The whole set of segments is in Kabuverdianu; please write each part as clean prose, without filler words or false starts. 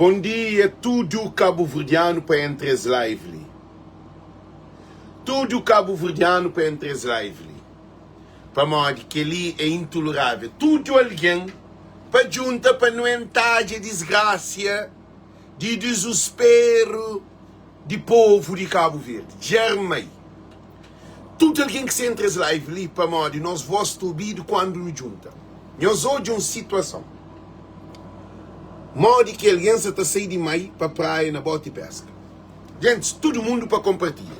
Bom dia tudo caboverdiano pa entra es live li. Tudo caboverdiano pa entra es live li. Pamodi keli é intolerável. Tudo alguém pa djunta pa nu entadja disgracia di dizusperu di povu di Cabo Verde. Djarmai. Tudo alguém ki sa entra es live li pamodi nos voz ta obidu quando nu djunta. Nhos odja um situação. Modi ki algen sa ta sai di mai pa praia na boti peska. Gentis, tudu mundu pa konpartilha.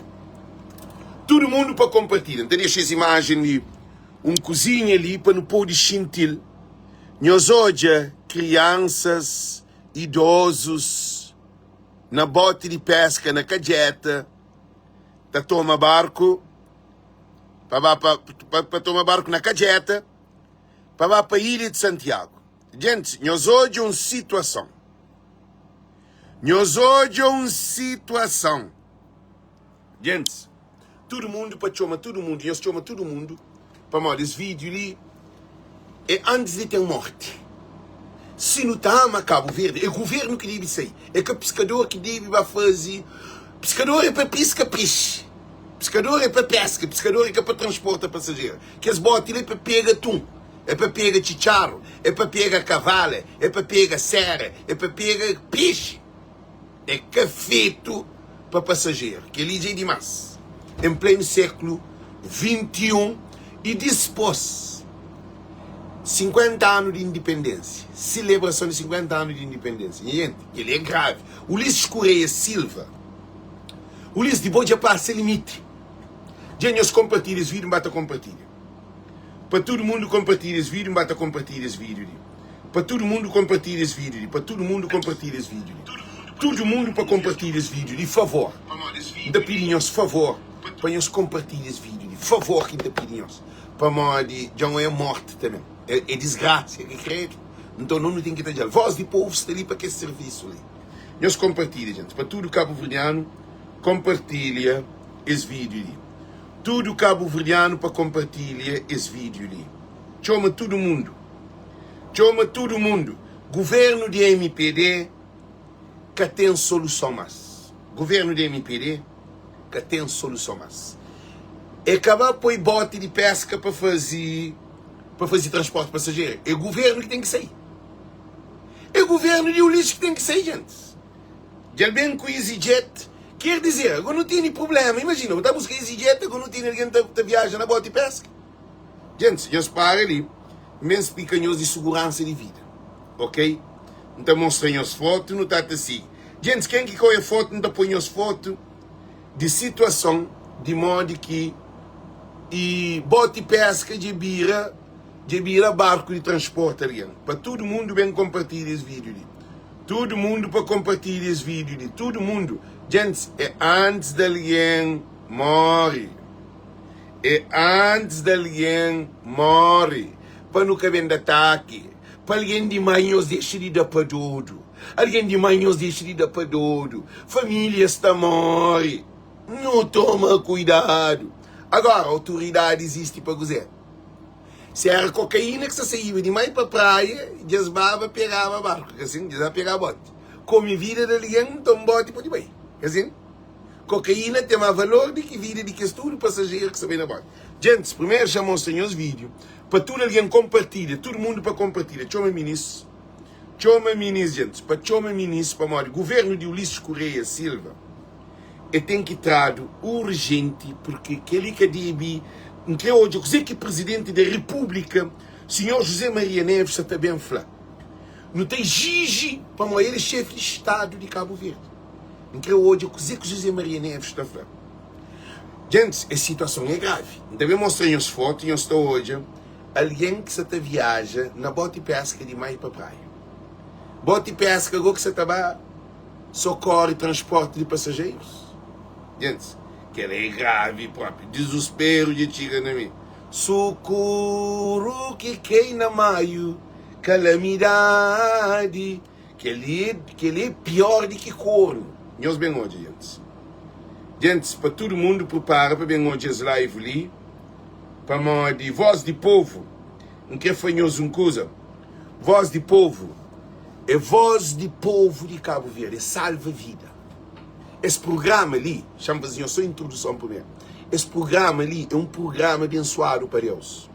Tudu mundu pa konpartilha. N ta dexa es imajen di un kuzinha li pa nu pode xinti-l. Nhos odja kriansas, idozus na boti di peska, na kadjeta, ta toma barku pa ba pa, pa, pa toma barku na kadjeta pa ba pa ilha di Santiagu. Gentis, nhos odja un situason. Nhos odja un situason. Gentis, tudu mundu pa txoma tudu mundu, nhos txoma tudu mundu, pamodi es vídiu li é antis di ten morti. Si nu ta ama Kabu Verdi, é guvernu ki debe sai, é ka piskador ki debe ba faze. Piskador é pa piska pexi, piskador é pa peska, piskador é ka pa transporta pasajeru. Kes boti li é pa pega atun. É pa pega txitxaru, é pa pega kavala, é pa pega sera, é pa pega pexi. É ka fetu pa pasajeru. Kel-li dja é dimás. En plenu séklu 21 y dispôs 50 anu di indipendénsia, selebrason di 50 anu di indipendénsia. Nha jenti, kel-li é gravi. Ulisses Correia Silva, Ulisses, di bo dja pasa limiti. Dja nhos konpartilha es vídiu, N ba ta konpartilha. Pa tudu mundu konpartilha es vídiu, N ba ta konpartilha es vídiu li. Pa tudu mundu konpartilha es vídiu li. Pa tudu mundu konpartilha es vídiu li. Tudu mundu pa konpartilha es vídiu li, favor. N ta pidi nhos favor pa nhos konpartilha es vídiu li. Favor ki N ta pidi nhos. Pamodi dja N oia morti tanbe. É, é disgrasia ki kredu. Nton, no nu ten ki ta dja-l. Vós di povu sta li pa kes sirvisu li. Nhos konpartilha, jentis. Pa tudu kabuverdianu konpartilha es vídiu li. Tudu kabuverdianu pa konpartilha es vídiu li. Txoma tudu mundu. Txoma tudu mundu. Guvernu di mpd ka ten soluson mas. Guvernu di mpd ka ten soluson mas. E ka ba poi boti di peska pa faze pa faze transporti pasajeru. E guvernu ki ten ki sai. E guvernu di Ulisses ki ten ki sai, gentis. Dja-l ben ku EasyJet. Ker dizer, ago nu tene prublema. Imajina, bu ta buska EasyJet, ago nu tene algen ta, ta viaja na boti peska. Gentis, nhos para li, N ben splika nhos di suguransa di vida. Ok? N ta mostra nhos fotu, nu ta ta sigi. Gentis, ken ki ka oia fotu, N ta poi nhos fotu di situason di modi ki i boti peska dja bira dja bira barku di transporta algen. Pa tudu mundu ben konpartilha es vídiu li. Tudu mundu pa konpartilha es vídiu li. Tudu mundu. Gentis, é antis di algen móre. É antis di algen móre. Pa nu ka ben da ataki. Pa algen di mai nhos dexa di da pa dodu. Algen di mai nhos dexa di da pa dodu. Famílias ta móre. Nu toma kuidadu. Agora, autoridadi izisti pa kuzê? Si era kokaína ki sa saíba di mai pa praia, dja es baba pegaba barku, ka sin? Dja es ba pega boti. Kome vida di algen, nton boti pode bai, ka sin? Kokaína ten ma valor di ki vida di kes tudu pasajeru ki sta bai na boti. Gentis, primeru xa mostra nhos vídiu pa tudu algen konpartilha, tudu mundu pa konpartilha. Txoma minis, txoma minis, gentis, pa txoma minis, pamodi guvernu di Ulisses Correia Silva, E ten ki tradu urjenti purki keli ka debi. N kre odja kuze ki Prizidenti da Repúblika, Sinhor José Maria Neves sa ta ben fla. Nu ta exiji pamodi el é xefi di Stadu di Kabu Verdi. N kre odja kuze ki José Maria Neves ta fla. Gentis, es situason é gravi. N ta ben mostra nhos fotu, nhos ta odja algen ki sa ta viaja na boti peska di mai pa praia. Boti peska go ki sa ta ba. Sokori transporti di pasajerus? Gentis, kel é gravi propi. Dizusperu dja txiga na mi. Sukuru ki kei na maiu, kalamidadi. Kel-li é, kel-li é pior di ki kornu. Nhos ben odja, gentis. Gentis, pa tudu mundu pripara pa ben odja es live li, pamodi Voz di Povu, N kre fla nhos un kuza, Voz di Povu. É voz di povu di Kabu Verdi, é salva vida. Es prugrama li, xa-m faze nhos só introduson primeru. Es prugrama li é un prugrama abensuadu pa Deus.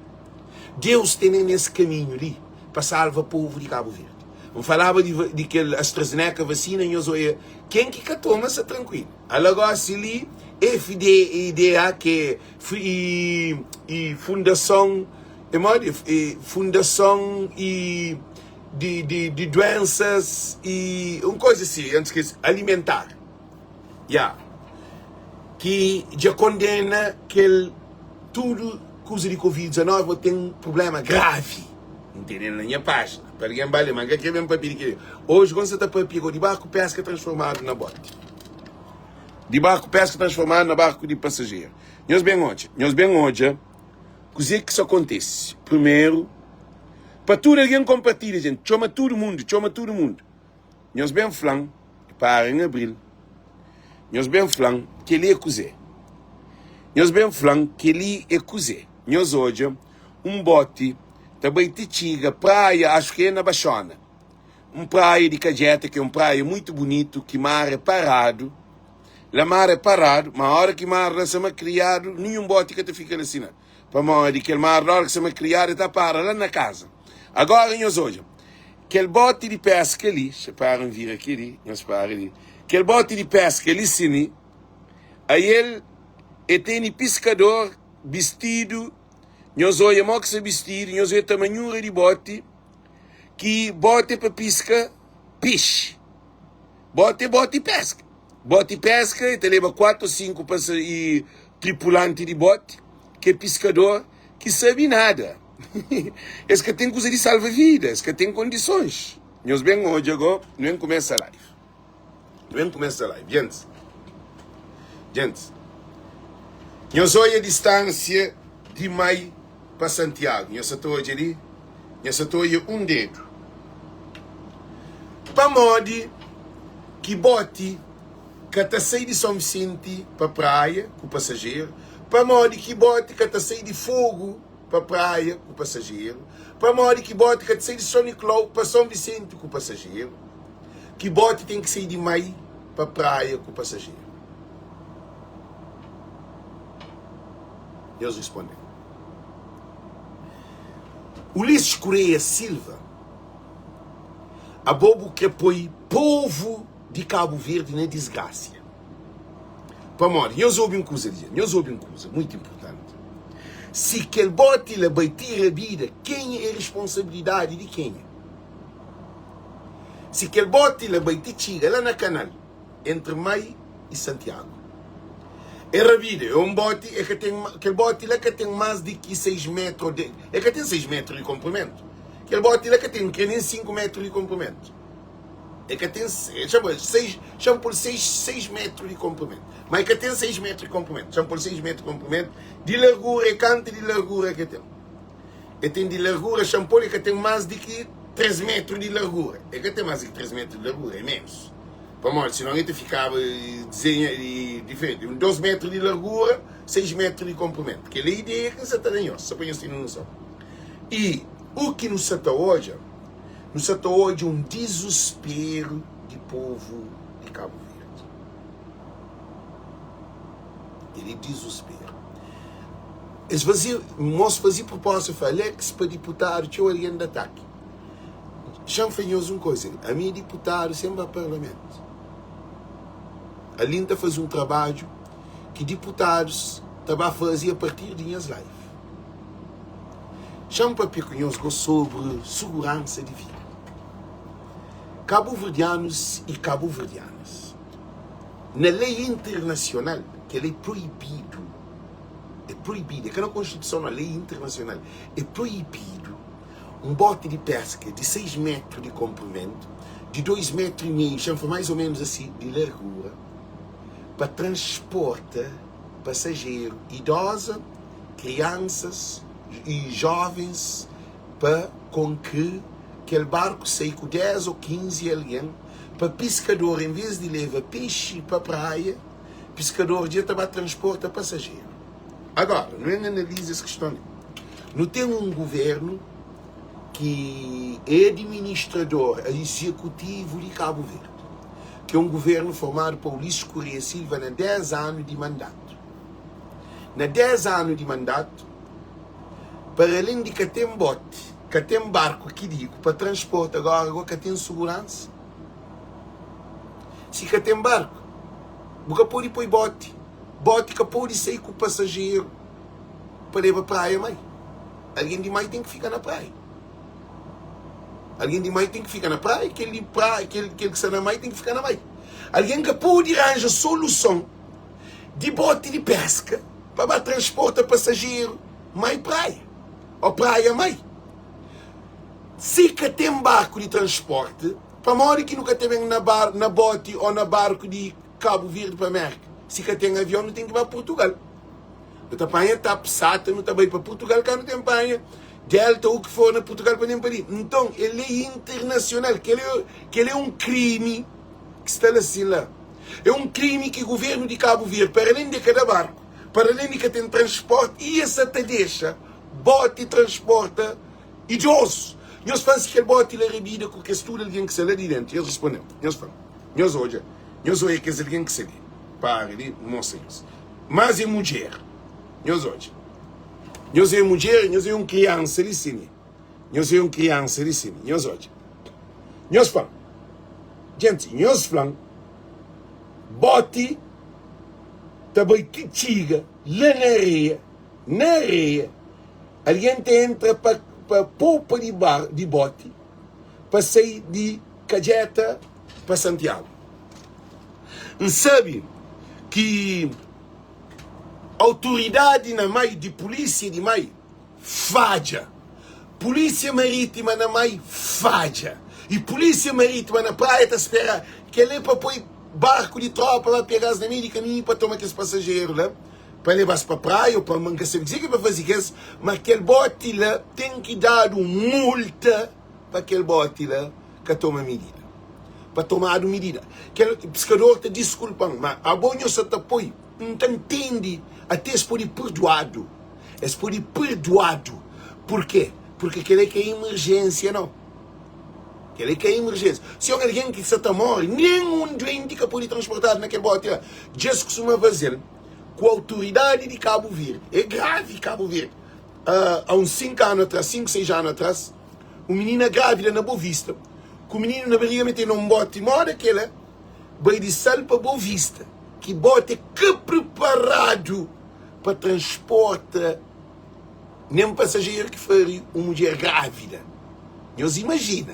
Deus tene nes kaminhu li pa salva povu di Kabu Verdi. N falaba di, di kel AstraZeneca vasina, nhos oia, ken ki ka toma sa trankuilu. Ala gosi li, FDA, ki é i, i fundason, é modi? E fundason i di, di, di doensas i un koza si, N skese, alimentar. Ya. Ki dja kondena kel tudu kuza di Covid 19 bo ten prublema gravi. N tene na nha pájina. Pa algen ba lé, ma N ka kre ben papia di kel-li. Oji kon sa ta papia go di barku peska transformadu na boti. Di barku peska transformadu na barku di pasajeru. Nhos ben odja, nhos ben odja kuzê ki sa kontese. Primeru, pa tudu algen konpartilha, jenti. Txoma tudu mundu, txoma tudu mundu. Nhos ben fla-m, para N abri-l. Nhos ben fla-m kel-li é kuzê. Nhos ben fla-m kel-li é kuzê. Nhos odja un boti ta bai ti txiga praia, axu ki é na Baxona. Un praia di Kadjeta, ki é un praia muitu bunitu, ki mar é paradu. La mar é paradu, ma óra ki mar la sa makriadu, ninhun boti ka ta fika la sina. Pamodi kel mar la, óra ki sa makriadu, el ta para la na kaza. Agora nhos odja, kel boti di peska li, xa para N vira ki li, nhos para li. Kel boti di peska li si li, ael e tene piskador bistidu, nhos odja mo ki sta bistidu, nhos odja tamanhura di boti, ki boti é pa piska pexi. Boti é boti peska. Boti peska e ta leba 4 ou 5 pasa e tripulanti di boti ki é piskador ki sabi nada. Es ka ten kuza di salva vida, es ka ten kondisons. Nhos ben odja go, nu ben kumesa live. Nu ben kumesa live. Gentis, gentis, nhos odja distansia di mai pa Santiagu. Nhos sa ta odja li? Nhos sa ta odja un dedu. Pamodi ki boti ka ta sai di Son Visenti pa praia ku pasajeru? Pamodi ki boti ka ta sai di Fogu pa praia ku pasajeru? Pamodi ki boti ka ta sai di Son Niklau pa Son Visenti ku pasajeru? Ki boti ten ki sai di Mai pa praia ku pasajeru? Nhos responde-m. Ulisses Correia Silva, abo bu kre poi povu di Cabo Verde na disgrasia. Pamodi, nhos obi un kuza li, nhos obi un kuza muitu inpurtanti. Si kel boti la bai ti rabida, kenha é responsabilidadi di kenha? Si kel boti la bai ti txiga la na kanal, entri Mai i Santiagu. É rabida, é un boti, é ka ten, kel boti la ka ten más di ki 6 metru de, é ka ten 6 metru di konprimentu. Kel boti la ka ten kre nen 5 metru di konprimentu. É ka ten, xa poi 6, xa poi 6, 6 metru di konprimentu. Ma é ka ten 6 metru di konprimentu. Xa poi 6 metru di konprimentu di largura, é kantu di largura ke ten? E ten di largura, xa poi é ka ten más di ki 3 metru di largura. É ka ten más di ki 3 metru di largura, é menus. Pamodi sinon el ta fikaba dizenha diferenti. Un 2 metru di largura, 6 metru di konprimentu. Kel-li é ideia ki N sa ta da nhos, sô pa nhos tene noson. I u ki nu sa ta odja? Nu sa ta odja un dizusperu di povu di Kabu Verdi. Kel-li é dizusperu. Es faze, mos faze prupósta, fla, Alex pa diputadu, txeu algen da ataki. Xa-m fla nhos un koza li, ami é diputadu sen ba parlamentu. Ali N ta faze un trabadju ki diputadus ta ba faze a partir di nhas live. Xa-m papia ku nhos go sobri suguransa di vida. Kabuverdianus i kabuverdianas, na lei internasional, kel-la é proibidu, é proibidu, é ka na konstituison, na lei internasional, é proibidu Un boti di péska di 6 métru di konprimentu, di 2 métru i meiu, xa-m fla más ô ménus asi, di largura, pa transporta pasajeru idoza, kriansas i jóvens pa konkri kel barku sai ku 10 ô 15 algen pa piskador envês di leba pexi pa praia, piskador dja ta ba transporta pasajeru. Agora, nu ben analiza es kiston li. Nu ten un guvernu. Ki é adiministrador izekutivu di Kabu Verdi, ki é un guvernu formadu pa Ulisses Correia Silva na 10 anu di mandatu. Na 10 anu di mandatu, para alén di ka ten boti, ka ten barku ki digu pa transporta, agora go ka ten suguransa. Si ka ten barku, bu ka pode poi boti, boti ka pode sai ku pasajeru pa leba praia mai. Algen di mai ten ki fika na praia. Algen di mai ten ki fika na praia, kel di praia, kel, kel ki sta na mai ten ki fika na mai. Algen ka pode ranja soluson di boti di peska pa ba transporta pasajeru mai praia ô praia mai. Si ka ten barku di transporti, pamodi ki nu ka ta ben na bar, na boti ô na barku di Kabu Verdi pa Merka? Si ka ten avion, nu ten ki ba Purtugal. Nu ta panha tap sata nu ta bai pa Purtugal ka nu ten panha delta u ki for na Purtugal pa nen pa li. Nton é lei internasional kel kel é un krimi ki sta la sin la. É un krimi ki guvernu di Kabu Verdi para alén di ka da barku, para alén di ka ten transporti i es sa ta dexa boti transporta idozus. Nhos fla si kel boti la rabida ku kes tudu algen ki sta la di dentu. Nhos responde-m, nhos fla-m, nhos odja, nhos oia kes algen ki sta li. Para li, N mostra nhos. Mas é mudjer. Nhos odja. Nhos é mudjer, nhos é un kriansa li sin. Nhos é un kriansa li sin. Nhos odja. Nhos fla-m. Jenti, nhos fla-m, boti ta bai ti txiga la na areia, na areia, algen ta entra pa, pa popa di bar, di boti, pa sai di Kadjeta pa Santiagu. N sabe ki autoridadi na mai di pulísia di mai fadja. Pulísia marítima na mai fadja. I pulísia marítima na praia ta spera kel-li pa poi barku di trópa ba pega-s na meiu di kaminhu pa toma kes pasajeru la pa leba-s pa praia ô pa N ka sabe kuzê ki pa faze ku es. Ma kel boti la ten ki dadu multa pa kel boti la ka toma midida. Pa tomadu midida. Kel piskador ta diskulpa-m, ma abo nho sa ta poi. N ta ntende, ate es pode perduadu. Es pode perduadu. Purkê? Purke kel-la é ka imerjénsia, nau. Kel-la é ka imerjénsia. Si un algen ki sa ta móre, nen un duenti ka pode transportadu na kel bóti la. Dja es kustuma faze-l ku autoridadi di Kabu Verdi. É gravi Kabu Verdi. A uns 5 anu atras, 5, 6 anu atras, Un minina grávida na Bovista ku mininu na bariga mete na un boti moda kela bai di Sal pa Bovista ki boti é ka preparadu pa transporta nen pasajeru ki fari un mudjer grávida nhos imajina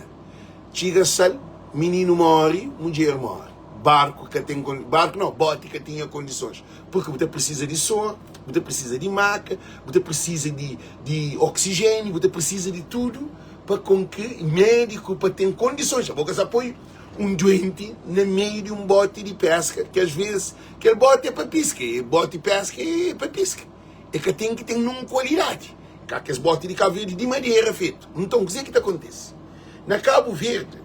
txiga Sal mininu mori mudjer mori barku ka ten barku nau boti ka tinha kondisons purki bu ta prisiza di sor bu ta prisiza di maka bu ta prisiza di di oxigênio, bu ta precisa di tudo pa com que médico pa tem condições. Abo ka sa poi um doente na meio di um bote di pesca, que às vezes kel bote é pa pisca, e bote pesca é pa pisca. E ka tem que tem num qualidade. Ka kes bote di Cabo Verde di madeira feito. Então, kuzê ki ta acontece? Na Cabo Verde,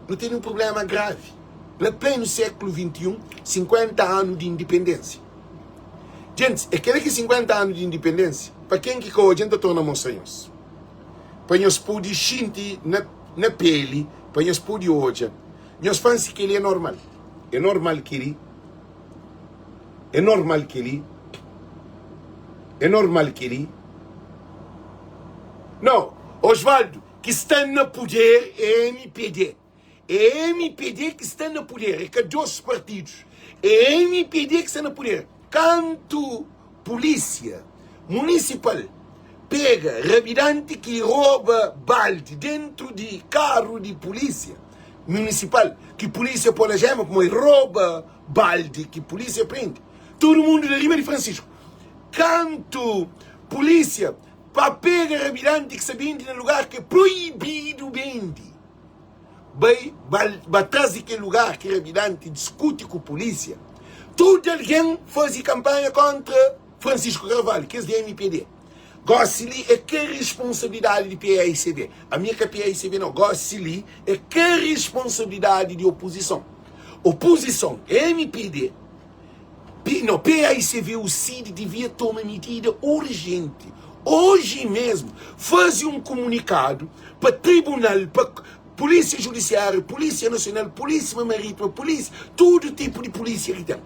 nu tem um problema grave. Na pleno século 21, 50 ano di independência. Djentis, é kel-li ki 50 anu di indipendénsia, pa ken ki ka odja, N ta torna mostra nhos, pa nhos pode xinti na na peli, pa nhos pode odja. Nhos fla-m si kel-li é normal. É normal kel-li? É normal kel-li? É normal kel-li? Nau, Osvaldo, ki sta na puder é mpd. É mpd ki sta na puder, é ka dos partidus. É mpd ki sta na puder. Kantu pulísia munisipal pega rabidanti ki roba baldi dentru di karu di pulísia munisipal, ki pulísia pô na jema pamodi roba baldi ki pulísia prende, tudu mundu da riba di Francisco. Kantu pulísia pa pega rabidanti ki sta bende na lugar ki é proibidu bende, bai ba tras di kel lugar ki rabidanti diskuti ku pulísia, tudu algen faze kanpanha kóntra Francisco Carvalho, kes di mpd. Gósi li é ka responsabilidadi di paicv, ami é ka paicv nau, gósi li é ka responsabilidadi di opozison. Opozison, mpd, P, nau, paicv, o CID devia toma midida urjenti. oji mesmu faze un kumunikadu pa tribunal, pa Pulísia Judisiáriu, Pulísia Nasional, Pulísia Marítima, Pulísia, tudu tipu di pulísia ki ten.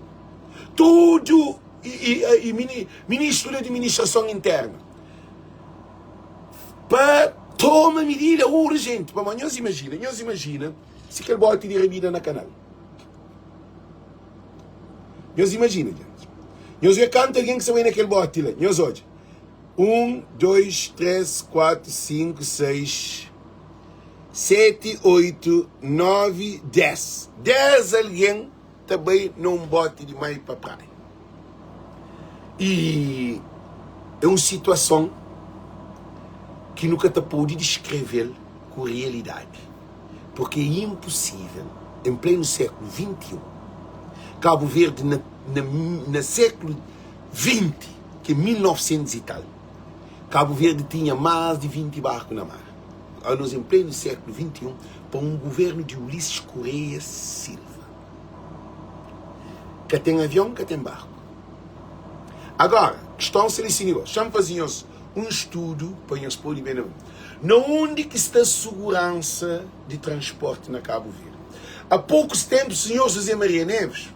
Tudu i, i, i mini, Ministru di Administrason Interna pa toma midida urjenti. Pamodi nhos imajina, nhos imajina si kel boti di rabida na kanal. Nhos imajina, gente. Nhos vê kantu algen ki sta bai na kel boti la. Nhos odja. 1, 2, 3, 4, 5, 6, 7, 8, 9, 10. 10 algen ta bai na un boti di mai pa praia. I é un situason ki nu ka ta pode diskreve-l ku realidadi, purki é inposível, en plenu sékulu 21, Kabu Verdi na, na, na sékulu 20, ki é 1900 i tal, Kabu Verdi tinha más di 20 barku na mar. Anos, en plenu sékulu 21, pa un guvernu di Ulisses Correia Silva, ka ten avion, ka ten barku. Agora, kiston sta li si nigó. Xa-m faze nhos un studu pa nhos pode ben na Na undi ki sta suguransa di transporti na Kabu Verdi? A pokus tenpu, sinhor José Maria Neves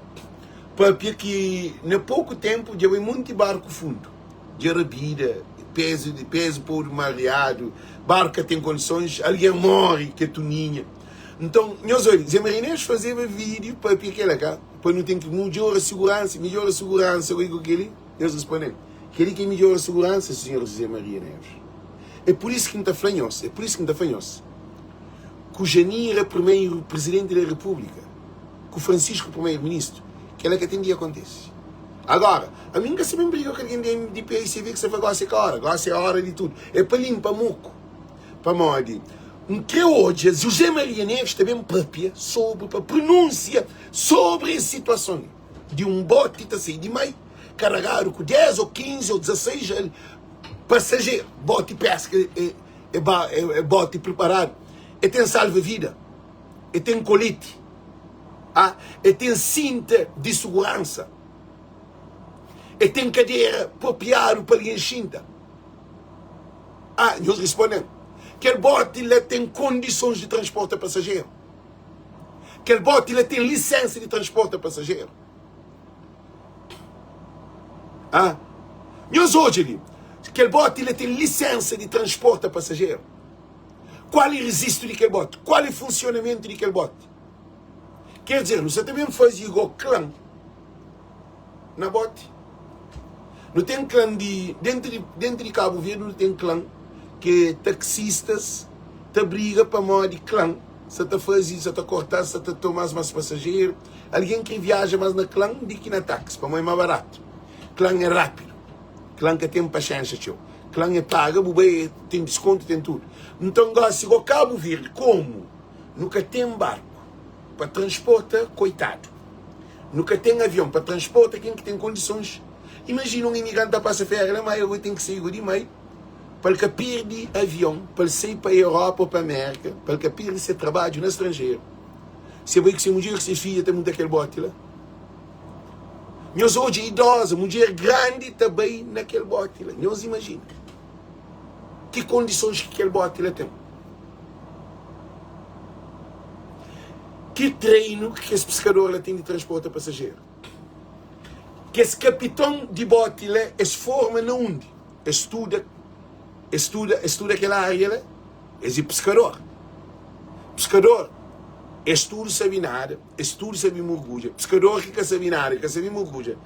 papia ki na poku tenpu dja bai monti barku fundu, dja rabida, pezu di pezu podu mariadu, barku ka ten kondisons, algen mori ke tuninha. Nton, nhos odja, Zé Maria Neves fazeba vídiu papia kela ka pa nu ten ki midjora siguransa, midjora siguransa oi ku keli? Nhos responde-m, keli ki é midjora siguransa, sinhor José Maria Neves. É pur isu ki N ta fla nhos, é pur isu ki N ta fla nhos, ku Janira primeiro presidente da República, ku Francisco primeiro ministro, kela ka ten di akontese. Agora, ami N ka sabe N briga ku algen di di PICV ki sa fla gosi é ka ora, gosi é ora di tudu. É pa limpa moku. Pamodi N kre odja José Maria Neves ta ben papia sobri, pa pronunsia sobri es situason li, di un boti ta sai di mai karagadu ku 10 ou 15 ou 16 pasajeru, boti peska é é é boti preparadu, é ten salva vida, é ten koleti, ah, é ten sinta di suguransa, é ten kadera propiadu pa algen xinta. Ah, nhos responde-m, kel boti la ten kondisons di transporta pasajeru? Kel boti la ten lisensa di transporta pasajeru? Ah, nhos odja li, kel boti la ten lisensa di transporta pasajeru? Kual é rezistu di kel boti? Kual é funsionamentu di kel boti? Ker dizer, nu sa ta ben faze igual klan na boti. Nu ten klan di dentu di dentu di Kabu Verdi nu ten klan ke taksistas ta briga pamodi klan sa ta faze sa ta korta-s sa ta toma-s mas pasajeru. Algen kre viaja mas na klan di ki na taksi pamodi é ma baratu. Klan é rápidu, klan ka ten paxénxa txeu. Klan é paga bu bai ten diskontu ten tudu. Nton gosi go Kabu Verdi komu nu ka ten barku pa transporta koitadu. Nu ka ten avion pa transporta ken ki ten kondisons. Imajina un imigranti ta pasa féria na mai, el ten ki sai di mai pa el ka pirdi avion, pa el sai pa Europa ô pa Amérika, pa el ka pirdi se trabadju na stranjeru. Se bai ku se mudjer ku se fidja ta munta kel boti la. Nhos odja idoza, mudjer grandi ta bai na kel boti la. Nhos imajina ki kondisons ki kel boti la ten. Ki treinu ki kes piskador la ten di transporta pasajeru? Kes kapiton di boti la es forma na undi? Es studa, es studa, es studa kel aria la? Es é piskador. Piskador, es tudu sabe nada, es tudu sabe murgudja. Piskador ki ka sabe nada, ka sabe murgudja.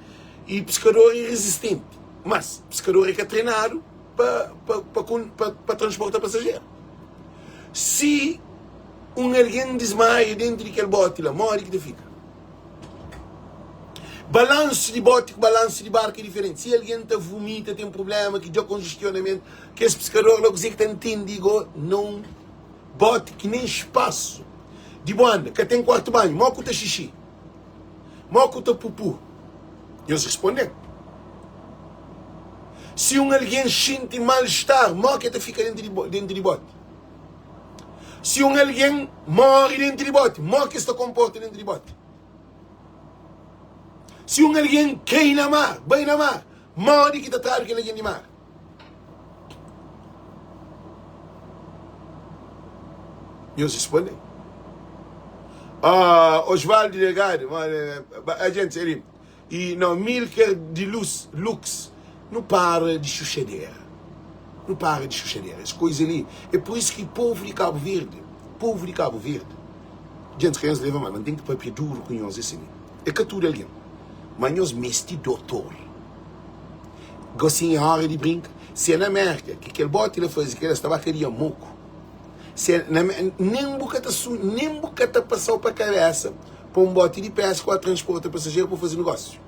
I piskador é rezistenti, mas piskador é ka trenadu pa, pa, pa, pa, pa transporta pasajeru. Si un algen dismaia dentu di kel boti la, modi ki ta fika? Balansu di boti ku balansu di barku é diferenti. Si algen ta vumita, ten prubléma ki dja konjestionamentu, kes piskador la kuzê ki ta ntende go na un boti ki nen spasu di bo anda, ka ten kuartu banhu, mo ku ta xixi? Mo ku ta pupu? Nhos responde-m. Si un algen xinti mal-estar, mo ki el ta fika dentu di boti? Si un algen móre déntu di bóti, mó ki es ta konporta déntu di bóti? Si un algen kai na mar, bai na mar, modi ki ta tradu kel algen di mar? Nhos responde. Ah, Osvaldo Delgado, a gente, ele, e não, Milker de Luz, Lux, não para de chuchadeira. Não para de chuchadeira. As coisas ali. É por isso que povo de Cabo Verde, povo de Cabo Verde, gente, que leva mal, mas tem que papia duro com nós assim. É que tudo alguém. Mas nós mesti doutor. Gosin é hora de brinca. Se é na América, que aquele bote lá faz, que ela estava queria moco. Se na, nem bu ka ta su, nem bu ka ta passau pa cabeça pa um bote de pesca ou a transporta passageiro pa fazer negócio.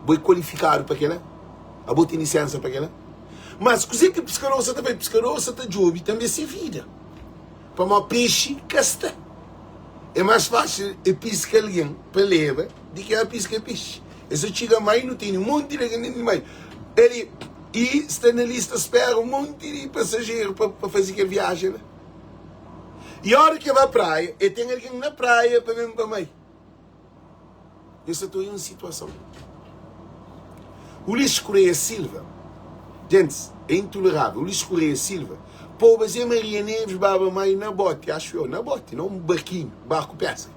Bo é qualificado pa kela? Abo tem licença pa kela? Mas kuzê ki piskador sa ta fai? Piskador sa ta djobe tanbe se vida. Pamodi pexi ka sta. É más fásil e piska algen pa leba di ki a piska pexi. E sa txiga mai nu tene un monti di algen dentu di mai. El i sta na lista spera un monti di pasajeru pa pa faze kel viajen la. I ora ki e ba praia, e ten algen na praia pa ben pa mai. Nhos sta ta oia un situason. Ulisses Correia Silva, Gentis, é intolerável. Ulisses Correia Silva poba Zé Maria Neves baba mai na bote, acho eu, na bote, não um barquinho, barco pesca.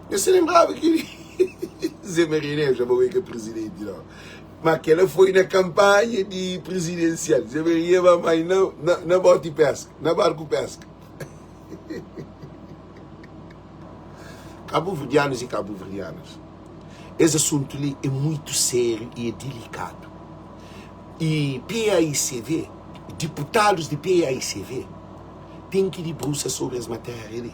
Eu se lembrava que Zé Maria Neves já foi que é presidente, não. Mas aquela foi na campanha de presidencial. Zé Maria vai mai na, na, na bote pesca, na barco pesca. Kabuverdianos e kabuverdianas, es asuntu li é muitu sériu e é dilikadu. E PAICV, diputadus di PAICV ten ki dibrusa sobri es matéria li.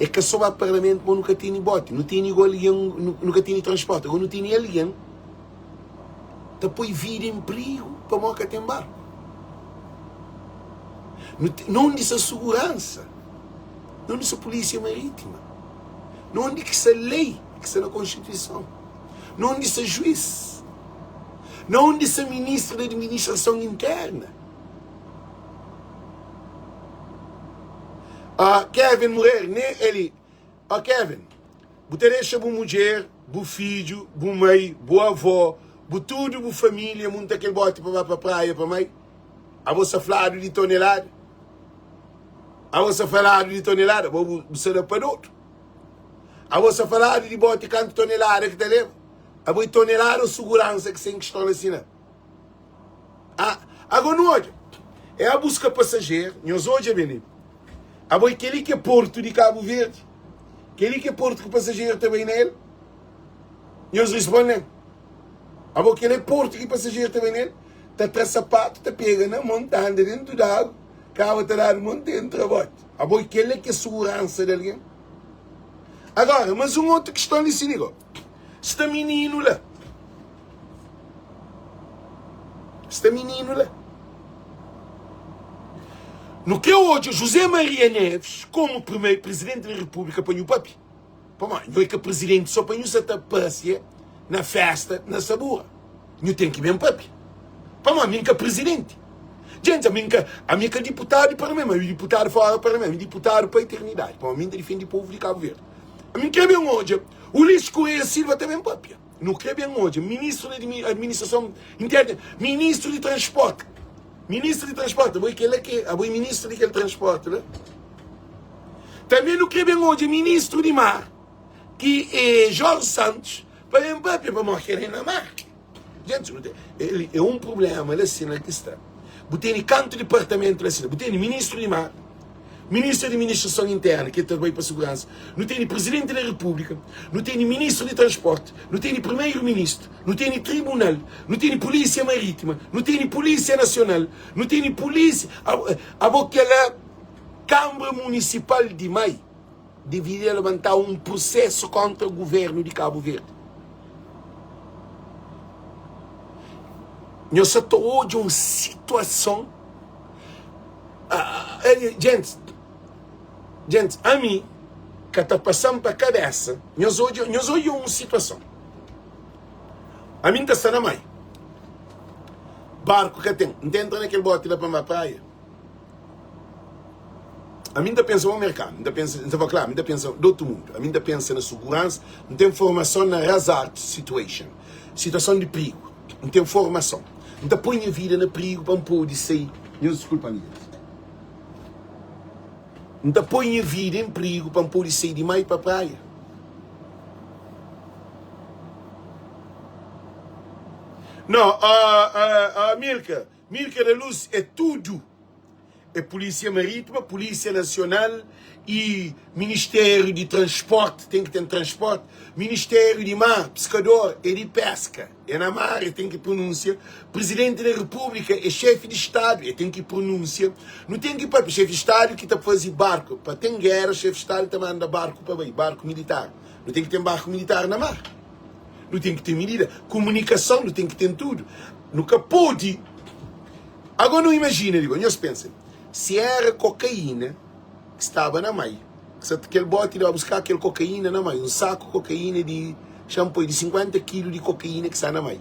É ka so ba parlamentu ma nu ka tene boti, nu tene igual algen, nu ka tene transporti, agora nu tene algen ta poi vida en prigu pamodi ka ten barku. Nu na undi sta suguransa? Na undi sta polísia marítima? Na undi ki sta lei ki sta na konstituison? Na undi sta juiz? Na undi sta ministru di administrason interna? Ah, Kevin Moreira, ne eli. Ah, Kevin, bu ta dexa bu mudjer, bu fidju, bu mai, bu avó, bu tudu bu família munta kel boti pa ba pa praia pa mai? Abo sta fladu di tonelada? Abo sta faladu di tonelada? Abo bu sta da pa dodu? Abo sta faladu di boti kantu tonelada ki ta leba? Abo e tonelada ou suguransa ki sta en kiston la sina? Ah, ago nu odja. É a buska pasajer, nhos odja ben li. Abo e keli ki é portu di Kabu Verdi? Keli ki é portu ki pasajer ta bai na el? Nhos risponde-m. Abo kel é portu ki pasajer ta bai na el? Ta tra sapatu, ta pega na mon, ta anda dentu di agu, kaba ta dadu mon, ta entra boti. Abo e kel ki é suguransa di algen? Agora, mas un otu kiston li si liga. Sta mininu la. Sta mininu la. Nu kre odja José Maria Neves komu primeiro presidente da República pa nhu papia. Pamodi nhu é ka presidente só pa nhu sa ta pasia na festa na sabura. Nhu ten ki ben papia. Pamodi mi N ka presidente. Gente, ami N ka, ami é ka diputadu di parlamentu, ami é diputadu fora parlamentu, ami é diputadu pa eternidade. Pamodi mi N ta difende povu di Kabu Verdi. Ami N kre ben odja Ulisses Correia Silva ta ben papia. Nu kre ben odja Ministru di Administrason Interna, Ministru di Transporti. Ministru di Transporti, abo é kela ke, abo é Ministru di kel transporti la. Tanbe nu kre ben odja Ministru di Mar, ki é Jorge Santos, pa ben papia pamodi kel é na mar. Gente, nu ten, el é un problema la sina ki sta. Bu tene kantu dipartamentu la sina? Bu tene Ministru di Mar, Ministru di Administrason Interna, ki ta bai pa Seguransa, nu tene Presidenti da Repúblika, nu tene Ministru di Transporti, nu tene Primeiro Ministru, nu tene Tribunal, nu tene Polísia Marítima, nu tene Polísia Nasional, nu tene Polísia. Abo kela Kambra Munisipal di Mai deveria labantá un prusesu kontra guvernu di Kabu Verdi. Nhos sa ta odja un situason. Gentis, gentis, ami ka ta pasa-m pa kabesa. Nhos odja, nhos odja un situason. Ami N ta sta na mai. Barku ka ten. N ta entra na kel boti la pa N ba praia. Ami N ta pensa mo merkanu, N ta pensa, N ta fla klaru, mi ta pensa di otu mundu. Ami N ta pensa na suguransa, N ten formason na hazard situation, situason di prigu. N ten formason. N ta poi nha vida na prigu pa N pode sai. Nhos diskulpa-m, gentis. N ta poi nha vida en prigu pa N pode sai di mai pa praia. No, uh, uh, uh, Milka, Milka da Luz é tudu. É Polícia Marítima, Polícia Nacional e Ministério de Transporte, tem que ter transporte. Ministério de Mar, pescador, é de pesca, é na mar, é tem que pronúncia. Presidente da República é chefe de Estado, é tem que pronúncia. Não tem que para chefe de Estado que tá fazer barco, para tem guerra, chefe de Estado tá manda barco para bem, barco militar. Não tem que ter barco militar na mar. Não tem que ter medida. Comunicação, não tem que ter tudo. Nunca pode Ago nu imajina li, nhos pensa, si era kokaina ki staba na mai, ki sa kel boti ba buska kel kokaina na mai, un saku kokaina di xanpoi di 50 kilu di kokaina ki sta na mai,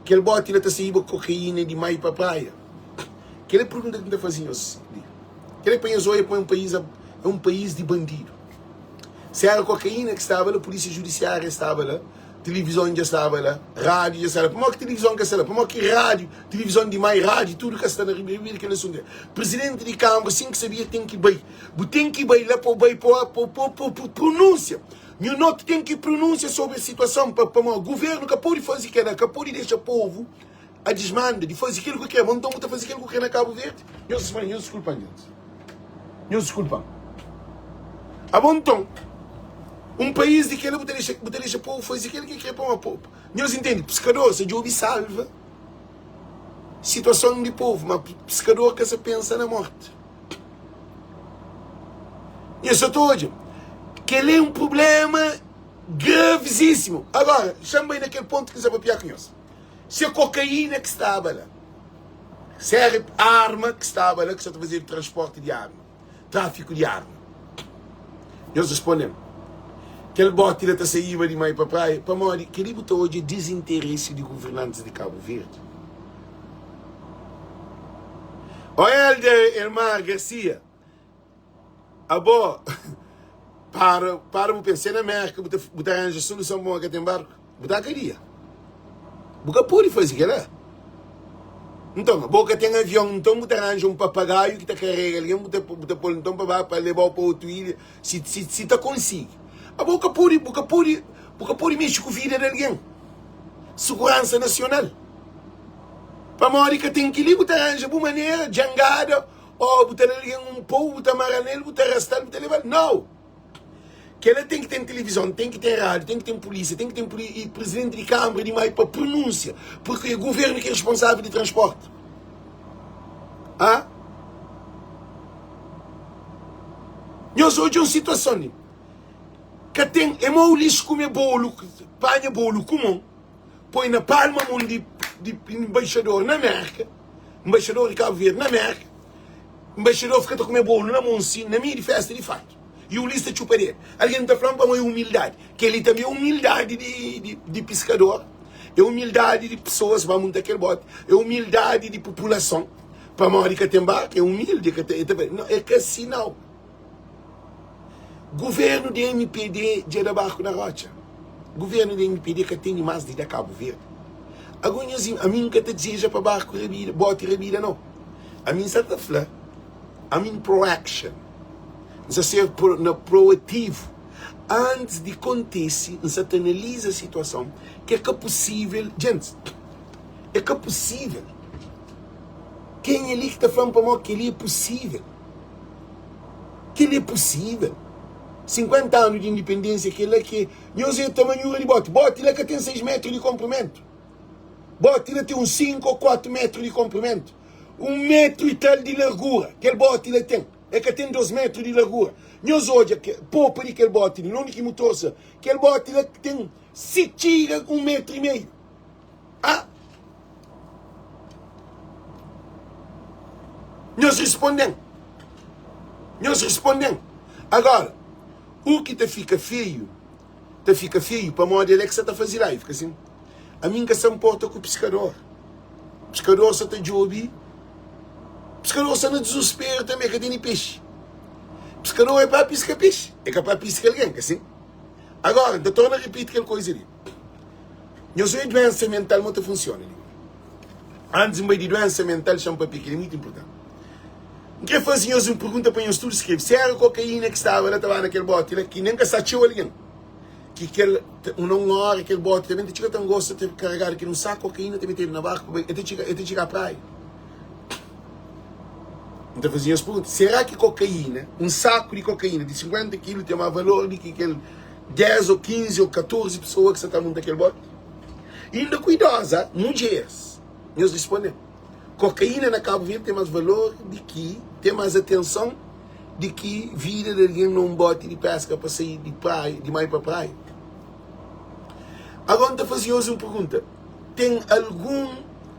kel boti la ta saiba kokaina di mai pa praia? Kel é pergunta ki N ta faze nhos li. Kel é pa nhos oia pa un país é un país di bandidu. Si era kokaina ki staba la, polísia judisiária staba la. Tilivizon dja staba la, rádiu dja staba la. Pamodi ki tilivizon ka sta la? Pamodi ki rádiu, tilivizon di mai, rádiu, tudu ka sta na riba di kel asuntu la? Prizidenti di Kánmara, sin ki sabia, ten ki bai. Bu ten ki bai la pa bu bai pa bu prunúnsia. Nhu Notu ten ki prunúnsia sobri es situason pa pamodi guvérnu ka pode faze kel-la, ka pode dexa povu a dismanda di faze kel ku kre. Bo nton bu ta faze kel ku kre na Kabu Verdi? Nhos diskulpa-m, gentis. Nhos diskulpa-m. Abo nton, un país di kela bu ta dexa, bu ta dexa povu faze kel ki kre pa uma pobu. Nhos intende? Piskador sa djobe salva situason di povu, ma piskador ka sa pensa na morti. Nhos sa ta odja, kel é un problema gravizísimu. Agora, xa-m bai na kel pontu ki N sa papia ku nhos. Se kokaína ki staba la. Séria arma ki staba la ki sa ta fazedu transporti di arma, trafiku di arma. Nhos responde-m, kel boti la ta saíba di mai pa praia? Pamodi kel-li bu ta odja dizinteresi di governantis di Kabu Verdi. Ó Helder Elmar Garcia, Abo para para bu pensa, se na Merka bu ta bu ta ranja soluson pa ka ten barku, bu ta kadia. Bu ka pode faze kela. Nton, abo ka ten avion, nton bu ta ranja un papagaiu ki ta karega algen, bu ta bu ta pol nton pa ba pa lebau pa otu ilha, si si si ta konsigi. Abo ka pode bu ka pode bu ka pode mexe ku vida di algen. Seguransa nasional. Pamodi ka ten kili bu ta ranja bu manera, djangada Ô bu ta da algen un pou, bu ta mara-l nel, bu ta rasta-l, bu ta leba-l. Nau! Kela ten ki ten tilivizon, ten ki ten rádiu, ten ki ten pulísia, ten ki ten prizidenti di kanbra di mai pa prunúnsia, purki é guvernu ki é responsável di transporti. Ha? Nhos odja un situason li. Ka ten, é mau lixu kume bolu, panha bolu ku mon. poi na palma mon di di embaixador na Merka, embaixador di Cabo Verde na Merka, embaixador fika ta kume bolo na mon si, na meio di festa di fatu. E Ulisses ta txupa dedo. Algen ta fla-m pamo é humildadi. Kel-li tanbe é humildadi di, di, di piskador, é humildadi di pesoas ba munta kel boti, é humildadi di populason. Pamodi ka ten barku, é humildi, ka ta, é ta, não, é ka si nau. Governo di mpd dja da barco na rotxa. Governo di mpd ka tene mas di da Cabo Verde. Ago nhos ami nka ta dizeja pa barco rabida, bote rabida não. Ami nsa ta fla, I'm in proaction. Nsa ser pro, na proativo. Antes di kontise, nsa ta analiza situason ki é ka possível. Gente, é ka possível. Kenha li ki ta fla-m pamodi kel-li é possível? Kel-li é pusível? 50 anu di indipendênsia, kel-la ki é. Nhos é tamanhura di bóti. Bóti la ka ten 6 métru di konprimentu. Bóti la ten uns 5 ô 4 métru di konprimentu. Un métru i tal di largura. Kel bóti la ten. El ka ten 2 métru di largura. Nhos odja popa di kel bóti li, undi ki mutor sta. Kel bóti la ten, si txiga, un métru i meiu. Ah! Nhos responde-m. Nhos responde-m. Agora, u ki ta fika feiu, ta fika feiu pamodi el é ki sa ta faze live, ka sin? Ami N ka sa nporta ku piskador. Piskador sa ta djobe, piskador sa na dizusperu tanbe, ka tene pexi. Piskador é pa piska pexi, é ka pa piska algen, ka sin? Agora, N ta torna ripiti kel koiza li. Nhos obi duensa mental mo ta funsiona li. Antis n bai di duensa mental xa-m papia kel-li é mutu inpurtanti. N krê faze nhos un pergunta pa nhos tudu skrebe. Si éra kokaína ki staba la ta ba na kel bóti la, ki nen ka sta txeu algen, ki kel na un óra kel bóti ta ben ta txiga ta ngosta ta karegadu kel un saku kokaína ta metedu na barku pa bai, el ta txiga, el ta txiga praia. N ta faze nhos pergunta, será ki kokaína, un saku di kokaína di 50 kilu ten más valor di ki kel 10 ô 15 ô 14 pesoa ki sta ta munta kel bóti? Inda kuidoza, mudjeris, nhos responde-m. Kokaína na Kabu Verdi ten más valor di ki, ten más atenson di ki vida di algen na un boti di peska pa sai di praia, di mai pa praia. Agora N ta faze nhos un pergunta, ten algun